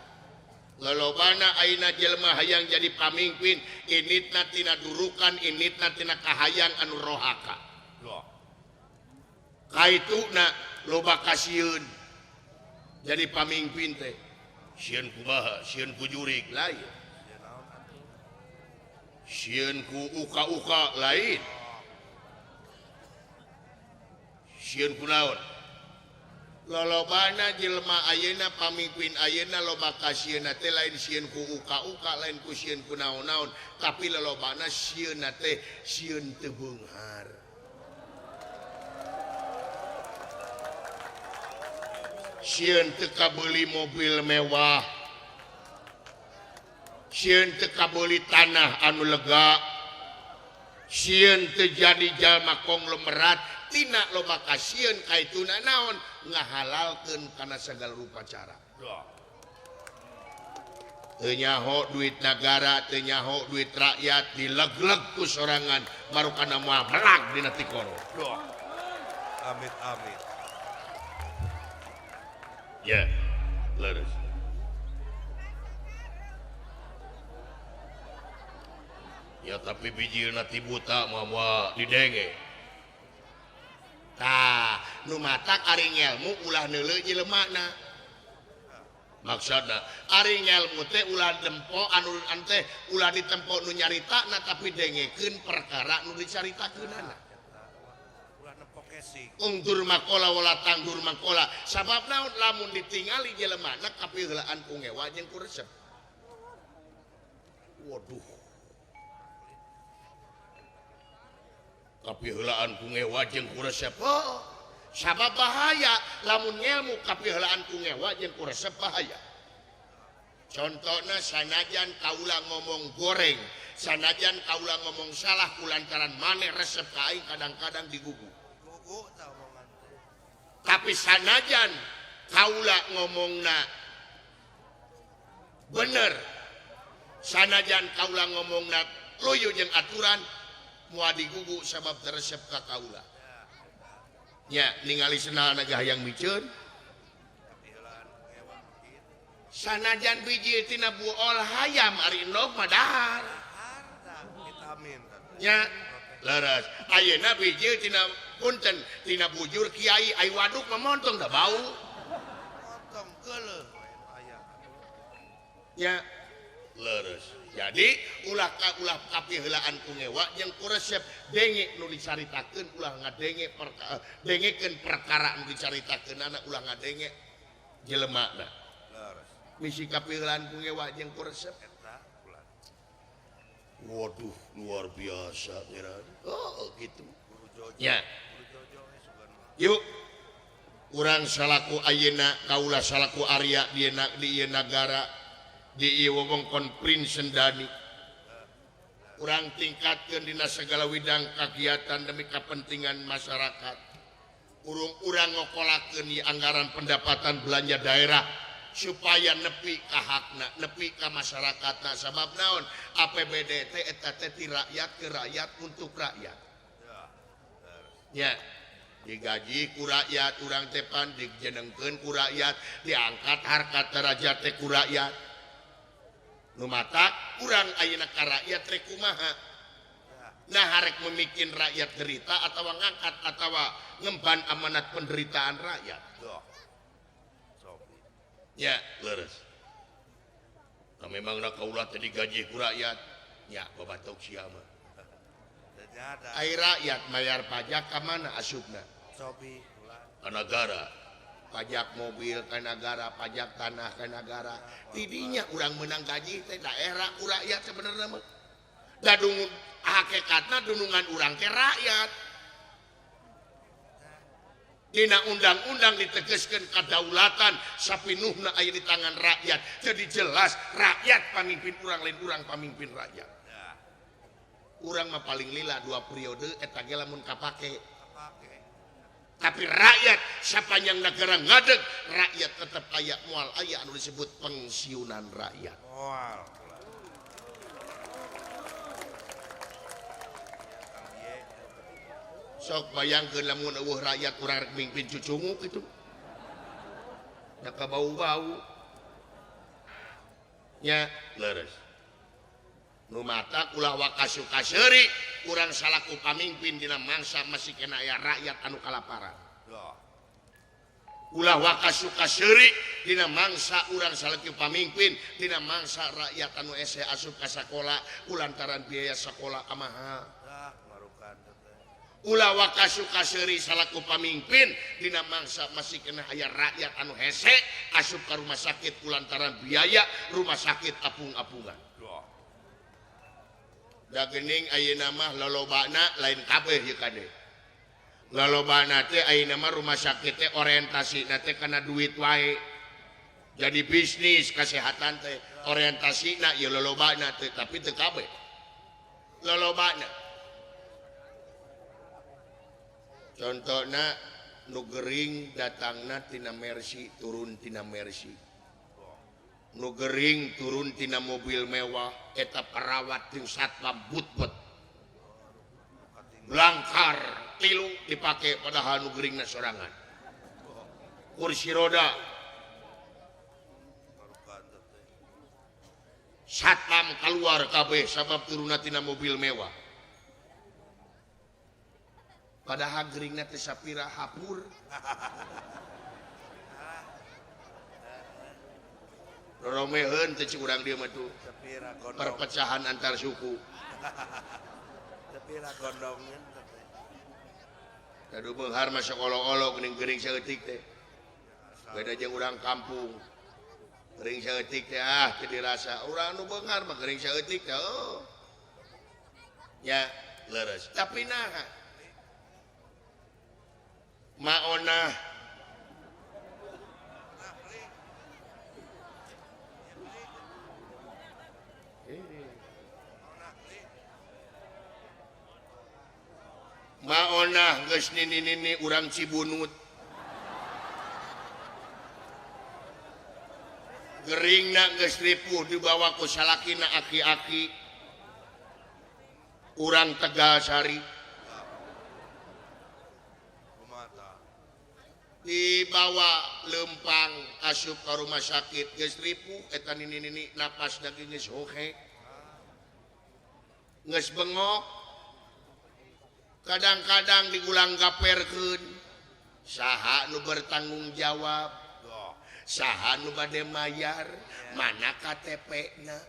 S5: Lolobana ayeuna jelema hayang jadi pamimpin, initna tina durukan, initna tina kahayang anu rohaka. Kaituna loba kasieun jadi pamimpin teh sieun kumaha, sieun ku jurig lain, sieun ku uka-uka lain, sieun ku naon. Lolobana jelema ayeuna pamimpin ayeuna loba kasieunna teh lain sieun ku uka-uka, lain ku sieun ku naon-naon, tapi lolobana sieunna teh sieun teu beunghar. Sieun teu kabeuli mobil mewah, sieun teu kabeuli tanah anu lega, sieun teu jadi jalma konglomerat, tina loba kasieun kaituna naon ngahalalkeun kana sagala rupa cara. Teu nyaho duit nagara, teu nyaho duit rakyat dileg-leg ku sorangan marukana moal melag dina tikoro.
S3: Amit amit.
S5: Ya, leres. Ya tapi bijilna ti buta mah didenge. Tah, nu matak ari ngelmu ulah neuleuh jelemana. Maksudna ari ngelmu teh ulah dempo anu teh ulah ditempo nu nyaritana tapi dengekeun perkara nu dicaritakeunana. Ungtur makola wala tanggur makola. Sabab naon lamun ditingali jelemana kapiheulaan ku ngewa jeung ku resep. Waduh. Kapiheulaan ku ngewa jeung ku resep. Oh, sabab bahaya lamun ngelmu kapiheulaan ku ngewa jeung ku resep bahaya. Contohna sanajan kaula ngomong goreng, sanajan kaula ngomong salah kulantaran maneh resep ka aing kadang-kadang digugu. Tapi sanajan kaula ngomongna bener, sanajan kaula ngomongna luyu jeung aturan moal digugu sabab teresep ka kaula. Nya ningali senalna ge hayang miceun. Sanajan biji tina buol hayam ari endog mah dahar. Nya leres. Ayeuna biji tina punten tina bujur kiai ai waduk mah montong da bau.
S3: Montong geuleuh aya.
S5: Nya leres. Jadi ulah ulah kapiheulaan ku ngewa jeung ku resep denge nu dicaritakeun ulah ngadenge perkara dengekeun perkara nu dicaritakeunana ulah ngadenge jelemana.
S3: Leres.
S5: Misi kapiheulaan ku ngewa jeung ku resep
S3: eta ulah.
S5: Waduh luar biasa kira. Oh gitu. Ya. Yuk urang salaku ayeuna kaula salaku Arya di ieu nagara di ieu wewengkon Prinsendani. Urang tingkatkeun dina segala widang kagiatan demi kepentingan masyarakat. Urung urang ngokolakeun ieu anggaran pendapatan belanja daerah supaya nepi ka hakna, nepi ka masyarakatna. Sabab naon? APBD teh eta teh ti rakyat ke rakyat untuk rakyat. Ya, digaji ku rakyat urang teh pan dijenengkeun ku rakyat, diangkat harkat derajat teh ku rakyat. Nu matak urang ayeuna ka rakyat rek kumaha. Nah harek memikin rakyat derita atawa ngangkat atawa ngemban amanat penderitaan rakyat. Ya, leres. Nah memang nak kaulah teh digaji ku rakyat. Ya, babatok sia mah. Ai rakyat mayar pajak ka mana asupna? Ka nagara. Pajak mobil ka nagara, pajak tanah ka nagara. Tidinya urang menang gaji teh daerah ku rakyat sebenarnya mah. Da hakikatna dunungan urang teh rakyat. Dina undang-undang ditegaskan kedaulatan sapinuhna aya di tangan rakyat. Jadi jelas rakyat pamimpin urang lain urang pamimpin rakyat. Urang mah paling lila 2 periode eta ge lamun kapake. Tapi rakyat sapanjang negara ngadeg rakyat tetep aya moal aya anu disebut pensiunan rakyat.
S3: Moal.
S5: Sok bayangkeun lamun eueuh rakyat urang rek mimpin cucungu kitu. Da kabau-bau. Nya leres. Nu matak ulah wakasukaseuri urang salaku pamimpin dina mangsa masih kena aya rakyat anu kalaparan. Ulah wakasukaseuri dina mangsa urang salaku pamimpin dina mangsa rakyat anu ese asup ka sakola kulantaran biaya sakola amaha. Ulah wakasukaseuri salaku pamimpin dina mangsa masih kena aya rakyat anu hese asup ka rumah sakit kulantaran biaya rumah sakit apung-apungan. Da geuning ayeuna mah lolobana lain kabeh ieu kade. Lolobana teh ayeuna mah rumah sakit teh orientasina teh kana duit wae. Jadi bisnis kesehatan teh orientasina ieu lolobana teh tapi teu kabeh. Lolobana. Contohna nu gering datangna tina Mercy turun tina Mercy. Nu gering turun tina mobil mewah eta perawat jeung satpam butbet. Langkar tilu dipake padahal nu geringna sorangan. Kursi roda. Satpam keluar kabeh sabab turunna tina mobil mewah. Padahal geringna teh sapira hapur. Romeheun teh cik urang dieu mah tuh. Perpecahan antar suku.
S3: Sapira gondongan teh.
S5: Aduh beunghar mah sok olo-olo geuning gering saeutik teh. Beda jeung urang kampung. Gering saeutik teh ah teu dirasa. Urang nu beunghar mah gering saeutik teh oh. Ya, leres. Tapi naha? Maonah Maonah geus nini-nini urang Cibunut. Geringna geus ripuh dibawa ku salakina aki-aki. Urang Tegalsari. Dibawa lempang asup ka rumah sakit geus ripuh eta nini-nini napas daging geus hohe. Geus bengok. Kadang-kadang digulang gaperkeun. Saha nu bertanggung jawab? Saha nu bade mayar? Mana KTP-na?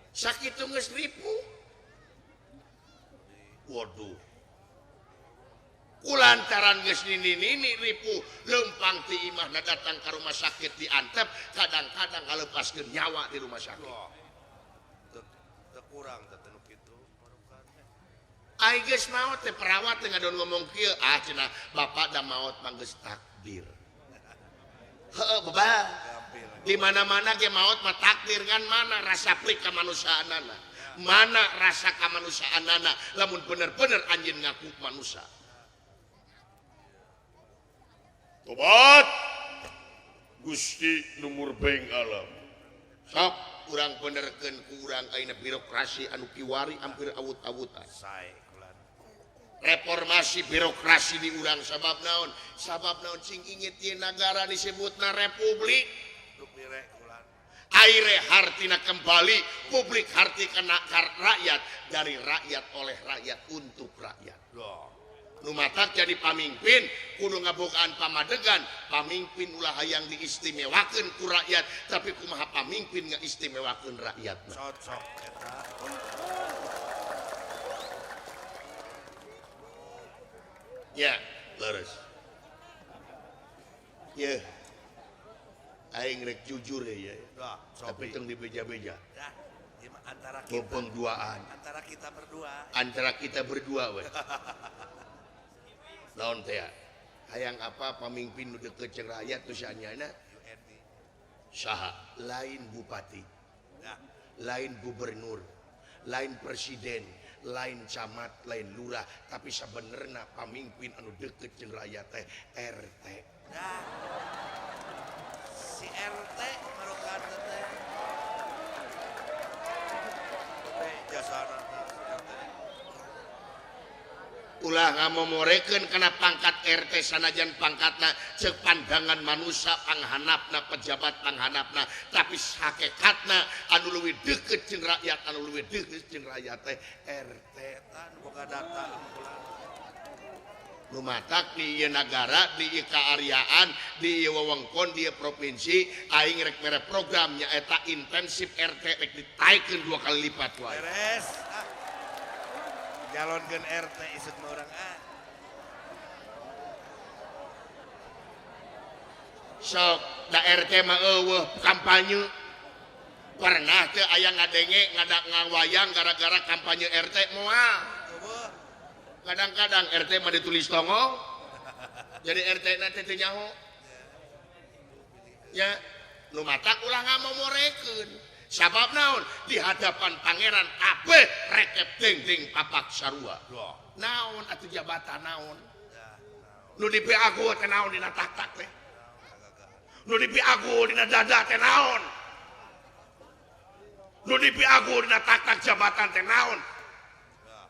S5: Sakitu geus ripuh. Waduh. Kulantaran geus nini-nini ripuh, lempang ti imahna datang ka rumah sakit diantep, kadang-kadang ngalepaskeun nyawa di rumah sakit.
S3: Teu kurang teh nu kitu.
S5: Ai geus maot teh perawat teh ngadon ngomong kieu, ah cenah bapak da maot mah geus takdir. Heueuh bebal. Di mana-mana ge maot mah takdir kan mana rasa prik kamanusiaanana. Mana rasa kamanusiaanana lamun bener-bener anjeun ngaku manusia.
S6: Tobat Gusti nu murbeng alam.
S5: Sok urang benerkeun ku urang ayeuna birokrasi anu kiwari hampir awut-awutan. Reformasi birokrasi di urang sabab naon? Sabab naon cing inget ieu nagara disebutna republik. Aire hartina kembali publik harti kena rakyat dari rakyat oleh rakyat untuk rakyat. Nu matak jadi pamimpin kudu ngabogaan pamadegan, pamimpin ulah hayang diistimewakeun ku rakyat, tapi kumaha pamimpin ngaistimewakeun rakyatna.
S3: Cocok eta.
S5: Ya, leres. Yeuh. Aing rek jujur ya. Tapi tong dibeja-beja.
S3: Antara kita
S5: duaan.
S3: Antara kita berdua.
S5: Antara kita berdua we. Naon teh? Hayang apa pamimpin nu deukeut jeung rakyat teu saanyana? Saha? Lain bupati. Lain gubernur, lain presiden, lain camat, lain lurah, tapi sabenerna pamimpin anu deukeut jeung rakyat teh RT.
S3: Si RT marokan teh. Jasana RT.
S5: Ulah ngamomorekeun kana pangkat RT sanajan pangkatna ceuk pandangan manusia panghanapna pejabat panghanapna, tapi hakikatna anu leuwih deukeut jeung rakyat, anu leuwih deukeut jeung rakyat teh RT.
S3: Eta nu boga data
S5: Nu matak di ieu nagara, di ieu kaariaan, di ieu wewengkon, di ieu provinsi aing rek mere program nyaeta intensif RT rek ditaikeun 2 kali lipat wae.
S3: Beres. Calonkeun RT isuk mah urang ah.
S5: Sok da RT mah eueuh kampanye. Pernah teu aya ngadenge ngawayang gara-gara kampanye RT moal. Kadang-kadang RT mah ditulis tongong. Jadi RT na teh teu nyaho. Ya, nu matak ulah ngamomorekeun. Sabab naon di hadapan pangeran kabeh rekep dengdeng papak sarua. Naon atuh jabatan naon? Nu dipiago teh naon dina taktak teh? Nu dipiago dina dada teh naon? Nu dipiago dina taktak jabatan teh naon?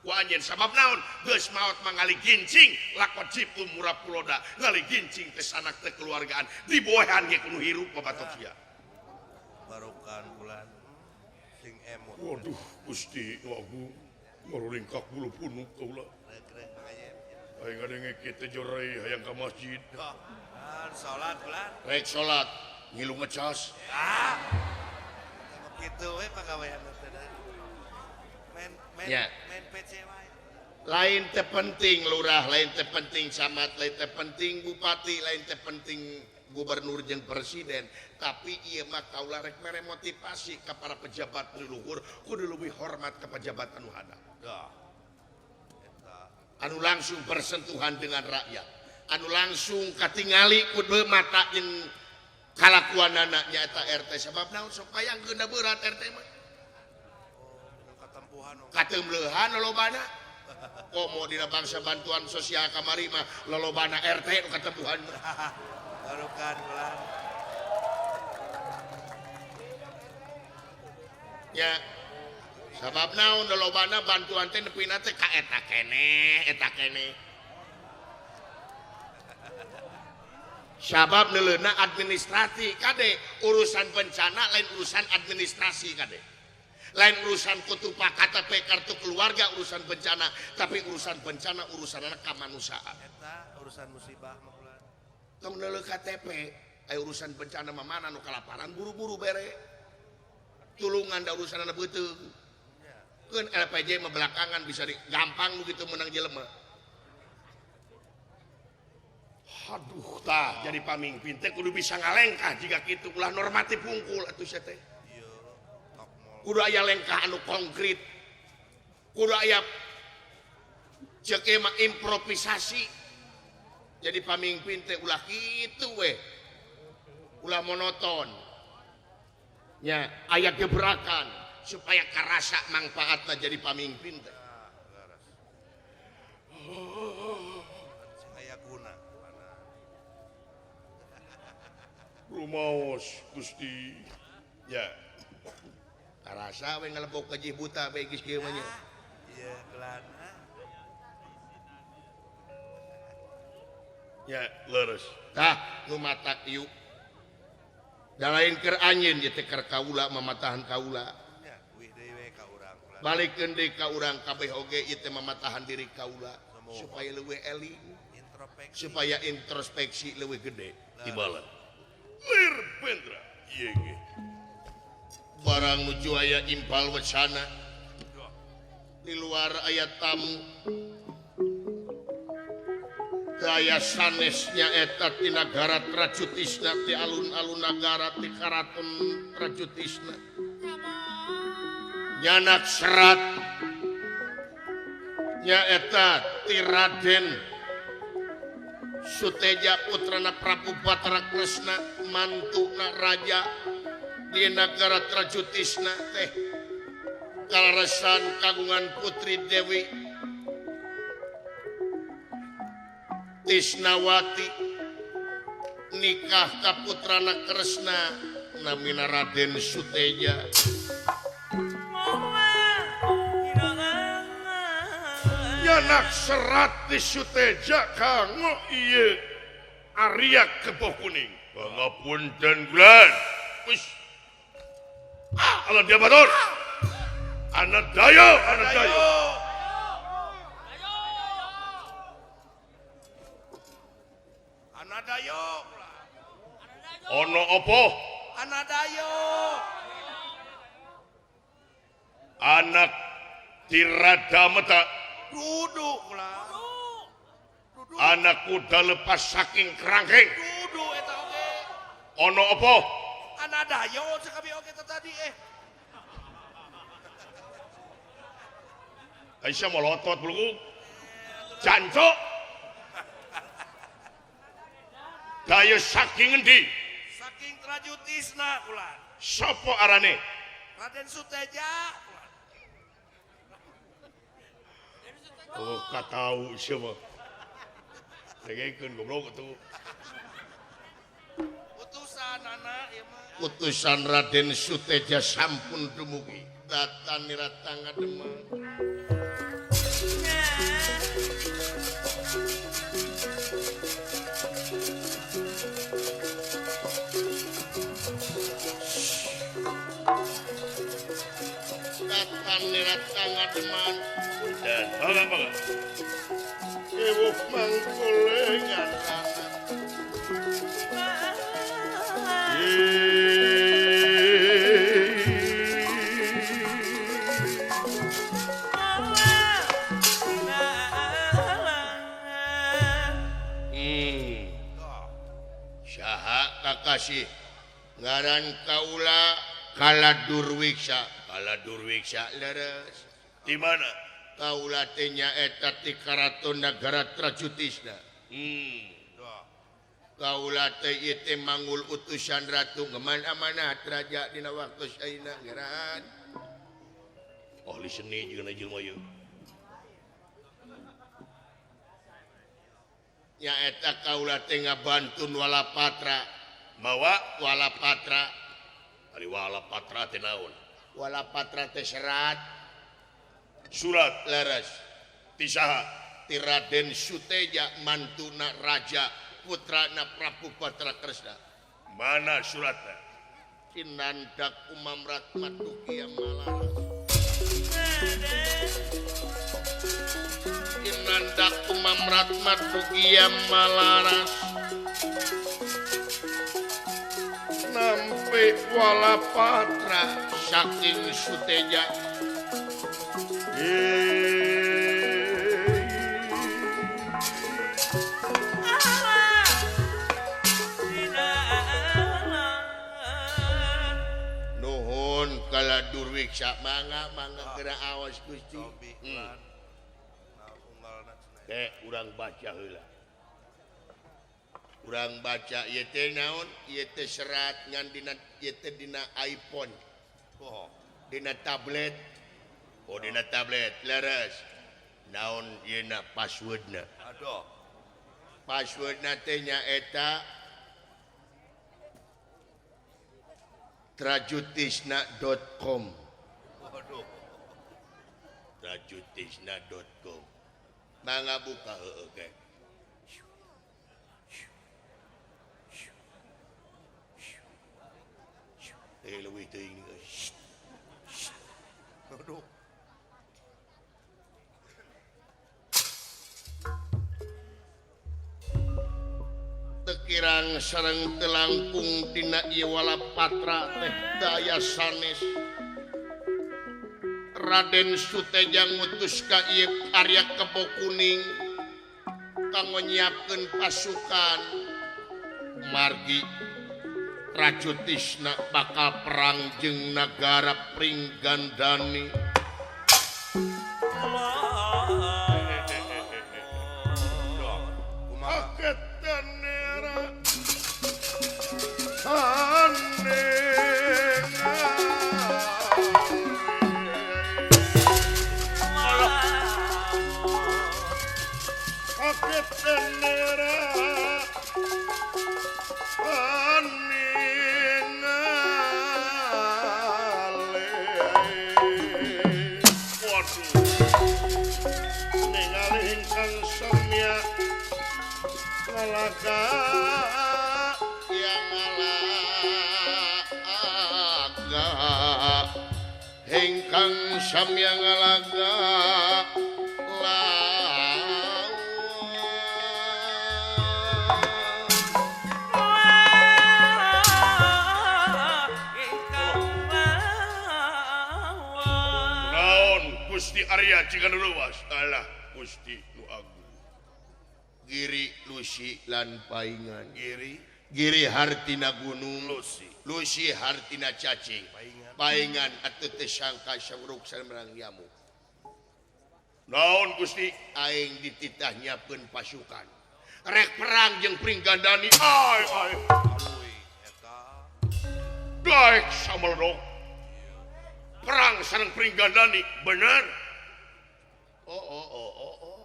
S5: Ku anjeun sabab naon? Geus maot mah ngaligincing lakon jipu murah puloda, ngaligincing teh sanak teh keluargaan diboehan ge kudu hirup babatok sia.
S3: Barokan bulan sing emut.
S6: Waduh, Gusti nu agung marulingkak bulu punuk kaula. Aing ngadenge kieu jorai hayang ka masjid.
S3: Salat bulan.
S5: Rek salat ngilu ngecas.
S3: Ah. Kitu we pagawean teh. Main main main PC wae.
S5: Lain teh penting lurah, lain teh penting camat, lain teh penting bupati, lain teh penting gubernur jeung presiden, tapi ieu mah kaula rek mere motivasi ka para pejabat nu luhur kudu leuwih hormat ka pejabat anu hada. Anu langsung bersentuhan dengan rakyat, anu langsung katingali kudu mata jeung kalakuanana nyaeta RT. Sabab naon sok hayang geuna berat RT mah. Katemleuhan lolobana. Komo dina bangsa bantuan sosial kamari mah lolobana RT nu katempuhan.
S3: Barukan bulan.
S5: Ya. Sabab naon lolobana bantuan teh nepina teh ka eta keneh, eta keneh. Sabab neuleuna administrasi kade, urusan bencana lain urusan administrasi kade. Lain urusan kutupa KTP kartu keluarga urusan bencana, tapi urusan bencana urusanna kamanusiaan.
S3: Eta urusan musibah mah bulan.
S5: Tong neuleuh KTP, aya urusan bencana mah mana nu kalaparan buru-buru bere. Tulungan da urusanna beuteung. Keun LPJ mah belakangan bisa di, gampang begitu menang jelema. Aduh tah jadi pamimpin teh kudu bisa ngalengkah jika kitu ulah normatif hungkul atuh sia teh. Kudu aya lengkah anu konkret. Kudu aya ceuk mah improvisasi. Jadi pamimpin teh ulah kitu we. Ulah monoton. Nya aya gebrakan supaya karasa mangfaatna jadi pamimpin teh.
S3: Aya guna.
S6: Rumaos Gusti.
S5: Ya. Karasa we ngalebok ka jih buta we geus kieu mah nya.
S3: Ieu gelan.
S6: Ya, leres.
S5: Tah nu matak ieu. Da lain keur anjeun ieu teh keur kaula mamatahan kaula. Balikeun deui ka urang kabeh oge ieu teh mamatahan diri kaula supaya leuwih eling, supaya introspeksi leuwih gede.
S6: Tibalan. Lir Bendra ieu ge.
S5: Barang nuju aya impal wacana. Di luar aya tamu. Daya sanesnya eta ti nagara Trajutisna ti alun-alun nagara ti karaton Trajutisna. Nyanak serat nyaeta ti Raden Suteja putrana Prabu Batara Kresna mantuna raja di nagara Trajutisna teh kaleresan kagungan putri Dewi Tisnawati nikah ka putrana Kresna namina Raden Suteja.
S6: Nyanak serat di Suteja kanggo ieu Arya Kebo Kuning. Pangapunten gulan. Wis. Ah, ala dia batur. Anak dayo, anak dayo.
S3: Anak dayo.
S6: Ono apa?
S3: Anak dayo.
S6: Anak Tiradameta.
S3: Duduk lah.
S6: Anak kuda lepas saking kerangkeng.
S3: Duduk eta oge.
S6: Ono apa?
S3: Anak dayo cek abi oge teh tadi eh.
S6: Aisyah molotot buluku. Jancuk. Dayo saking endi?
S3: Saking Trajutisna kula.
S6: Sapa arane?
S3: Raden Suteja.
S6: Oh, katau siapa? Dengekeun goblok atuh.
S3: Utusan anak ieu mah.
S5: Utusan Raden Suteja sampun dumugi. Datan niratanga Demang. Datan niratanga Demang.
S6: Dan bangga bangga.
S5: Ewuh mangkolengan anak. Saha kakasih ngaran kaula Kala Durwiksa. Kala Durwiksa leres.
S6: Di mana?
S5: Kaula teh nyaeta ti karaton nagara Trajutisna. Kaula teh ieu teh manggul utusan ratu ngeman amanat raja dina waktu ayeuna geran.
S6: Ahli seni jeung jelema ieu.
S5: Nyaeta kaula teh ngabantun Walapatra.
S6: Mawa
S5: Walapatra.
S6: Ari Walapatra teh naon?
S5: Walapatra teh serat.
S6: Surat
S5: leres
S6: ti saha?
S5: Ti Raden Suteja mantuna raja putrana Prabu Batara Kresna.
S6: Mana suratna?
S5: Kinandak umamrat matukia malaras. Kinandak umamrat matukia malaras. Nampi Walapatra saking Suteja. Nuhun Kala Durwiksa mangga mangga geura awas Gusti. Teh urang baca heula. Urang baca ieu teh naon? Ieu teh serat ngan dina ieu teh dina iPhone. Dina tablet. Oh dina tablet leres. Naon ieu na passwordna?
S3: Aduh.
S5: Passwordna teh nyaeta trajutisna.com.
S3: Waduh.
S5: Trajutisna.com. Mangga buka heueuh ge. Leuwih teuing.
S3: Aduh.
S5: Tekirang sareng telangkung dina ieu walapatra teh daya sanes. Raden Suteja ngutus ka ieu Arya Kebo Kuning kanggo nyiapkeun pasukan margi Rajutisna bakal perang jeung nagara Pringgandani. Hengkang samya ngalaga lawan
S6: Naon Gusti Arya Ciganduruwas alah Gusti nu agung.
S5: Giri Lusi lan paingan.
S3: Giri
S5: Giri hartina gunung,
S3: Lusi
S5: Lusi hartina cacing,
S3: paingan.
S5: Paingan atuh teu sangka sangruk sareng nyamuk.
S6: Naon Gusti?
S5: Aing dititah nyiapkeun pasukan. Rek perang jeung Pringgandani.
S6: Ai ai.
S3: Aluy eta.
S6: Daek sameldok. Perang sareng Pringgandani bener.
S5: Oh oh oh oh oh.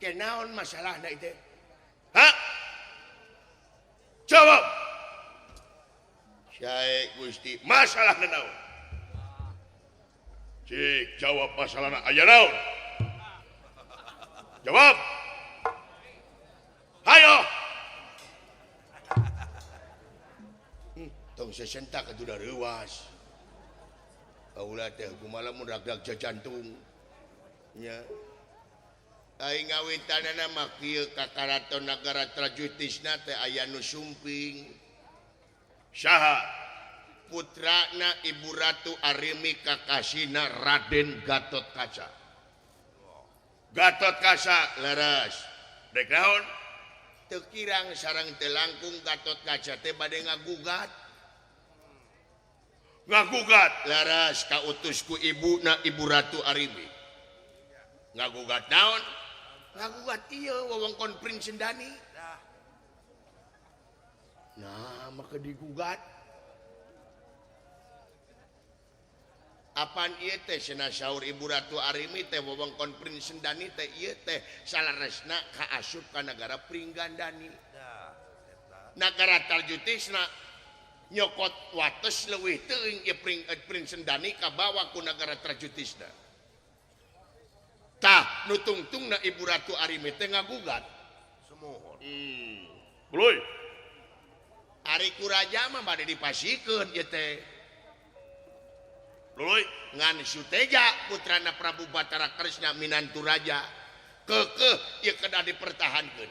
S5: Ke naon masalahna itu?
S6: Hah? Jawab.
S5: Sae Gusti,
S6: masalahna naon? Cik, jawab masalahna aya naon? Jawab. Hayo.
S5: Tong sesentak atuh da reuwas. Kaula teh kumaha lamun ragdag jajantung. Nya. Aing ngawitanana mah kieu ka karaton nagara Trajutisna teh aya nu sumping.
S6: Saha?
S5: Putrana Ibu Ratu Arimi kakasina Raden Gatot Kaca.
S6: Gatot Kaca
S5: leres.
S6: Dek naon?
S5: Teu kirang sareng teu langkung Gatot Kaca teh bade ngagugat.
S6: Ngagugat
S5: leres kautus ku ibuna Ibu Ratu Arimi. Ngagugat naon? Ngagugat ieu wewengkon Pringgandani. Nah, maka digugat. Apaan ieu teh cenah saur Ibu Ratu Arimi teh wewengkon Pringgandani teh ieu teh salaresna kaasup ka nagara Pringgandani. Nagara Tarjutisna nyokot wates leuwih teuing ieu Pringgandani kabawa ku nagara Tarjutisna. Tah nu tungtungna Ibu Ratu Arimi teh ngagugat.
S3: Sumuhun.
S6: Buluy.
S5: Ari ku raja mah bade dipasikeun ieu teh.
S6: Luluy
S5: ngan Suteja putrana Prabu Batara Kresna minantu raja kekeh ieu kedah dipertahankeun.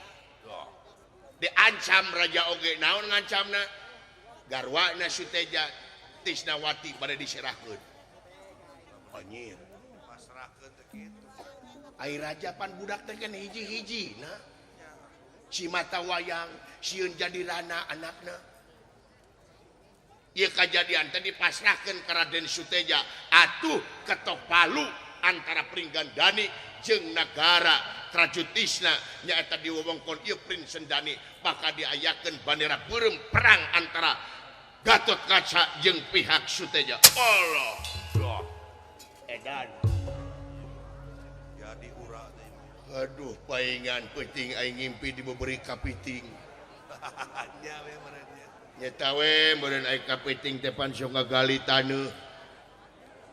S5: Diancam raja oge naon ngancamna? Garwana Suteja Tisnawati bade diserahkeun. Anjir.
S3: Pasrahkeun teh kitu.
S5: Ai raja pan budak teh kan hiji-hiji na. Si mata wayang sieun jadi rana anakna. Ieu kajadian teh dipasrahkeun ka Raden Suteja atuh ketok palu antara Pringgandani jeung nagara Trajutisna nyaeta di wewengkon ieu Pringgandani bakal diayakeun bandera beureum perang antara Gatot Kaca jeung pihak Suteja.
S6: Allah.
S5: Edan.
S3: Jadi ura teh.
S5: Aduh paingan peuting aing ngimpi diberi kapiting.
S3: Nya we meureun nya.
S5: Nyeta we meureun aing kapiting teh pan sok ngagali taneuh.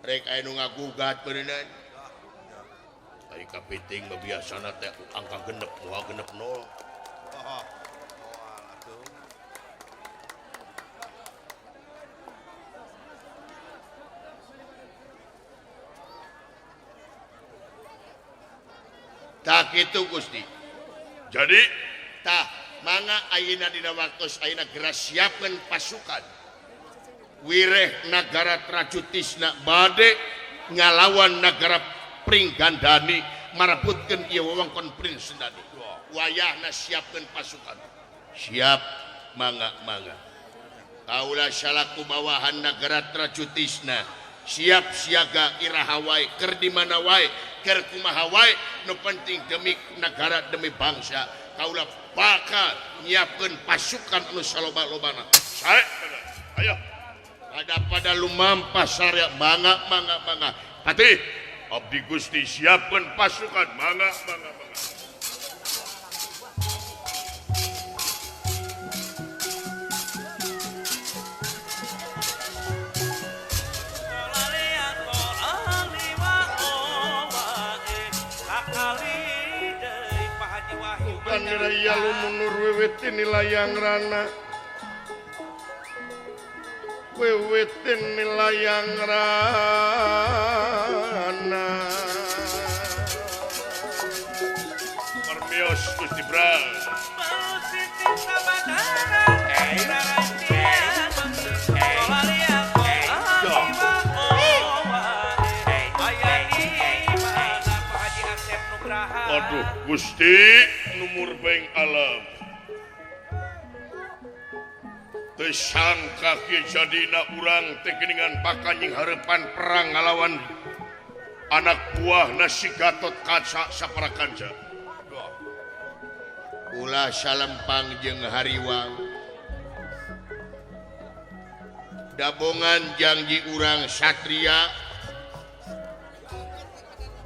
S5: Rek aya nu ngagugat meureunnan.
S6: Ai kapiting mah biasana teh angka genep moal genep nol.
S3: Oh, moal atuh.
S5: Tak kitu Gusti. Jadi tah mangga ayeuna dina waktos ayeuna geura siapkeun pasukan. Wireh nagara Trajutisna bade ngalawan nagara Pringgandani marebutkeun ieu wewengkon Pringgandani. Wayahna siapkeun pasukan. Siap mangga mangga. Kaula salaku bawahan nagara Trajutisna siap siaga iraha wae keur di mana wae keur kumaha wae nu penting demi nagara demi bangsa. Kaula bakal nyiapkeun pasukan anu saloba-lobana. Sae ayo ada pada lumampah sarya mangga mangga mangga. Patih abdi Gusti siapkeun pasukan mangga mangga mangga. Bukan raya lumunur wiwitin layang rana. Wiwitin layang rana. Permios Gusti Bra. Aduh Gusti numur beng alam. Teu sangka kieu jadina urang teh geuningan pakanying hareupan perang ngalawan anak buahna si Gatot Kaca sapara kanca. Ulah salempang jeung hariwang. Dabongan janji urang satria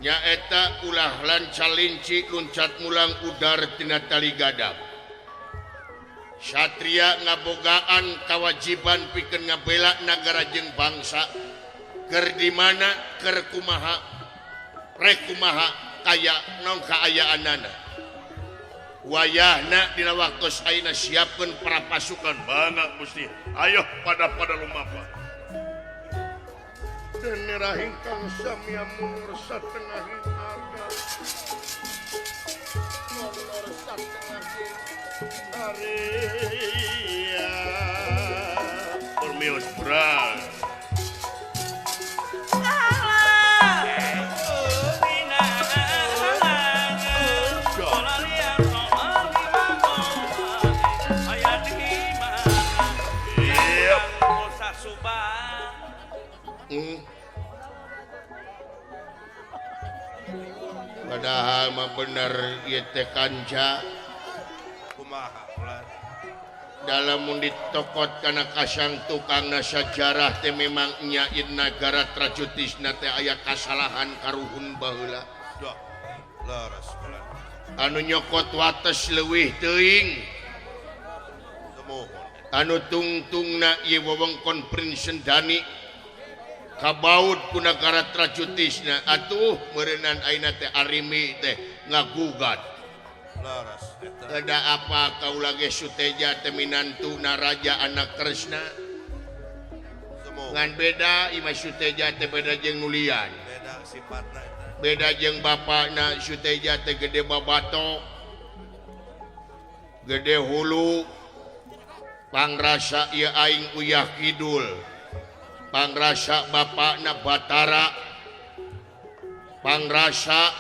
S5: nyaeta ulah lanca linci luncat mulang udar tina tali gadap. Satria ngabogaan kawajiban pikeun ngabela nagara jeung bangsa. Keur di mana keur kumaha rek kumaha kaya naon kaayaanana. Wayahna dina waktos ayeuna siapkeun para pasukan mangga Gusti. Ayo pada lumampah. Denera ingkang samya munur satengahing arga. Munur satengahing Arya. Permios Bra. Padahal mah bener ieu teh kanca.
S3: Kumaha ulah.
S5: Dalam mun ditokot kana kasang tukangna sajarah teh memang nya ieu nagara Trajutisna teh aya kasalahan karuhun baheula.
S3: Duh. Leres ulah.
S5: Anu nyokot wates leuwih teuing.
S3: Sumuhun.
S5: Anu tungtungna ieu wewengkon Pringgandani kabaud ku nagara Trajutisna atuh meureunnan ayeuna teh arimi teh ngagugat.
S3: Leres eta.
S5: Ada apa kaula ge Suteja teh minantu naraja anak Kresna. Ngan beda imah Suteja teh beda jeung nulian.
S3: Beda sifatna eta.
S5: Beda jeung bapakna Suteja teh gede babatok. Gede hulu. Pangrasa ieu aing uyah kidul. Pangrasa bapakna Batara. Pangrasa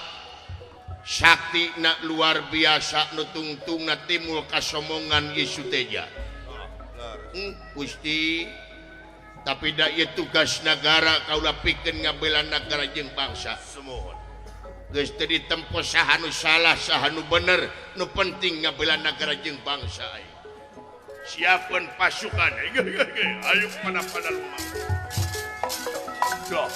S5: sakti na luar biasa nu tungtungna timul kasomongan ieu Suteja. Gusti tapi da ieu tugas nagara kaula pikeun ngabela nagara jeung bangsa.
S3: Sumuhun.
S5: Geus teu ditempo saha nu salah saha nu bener nu penting ngabela nagara jeung bangsa aing. Siapkeun pasukan. Ayo pada-pada rumah. Duh.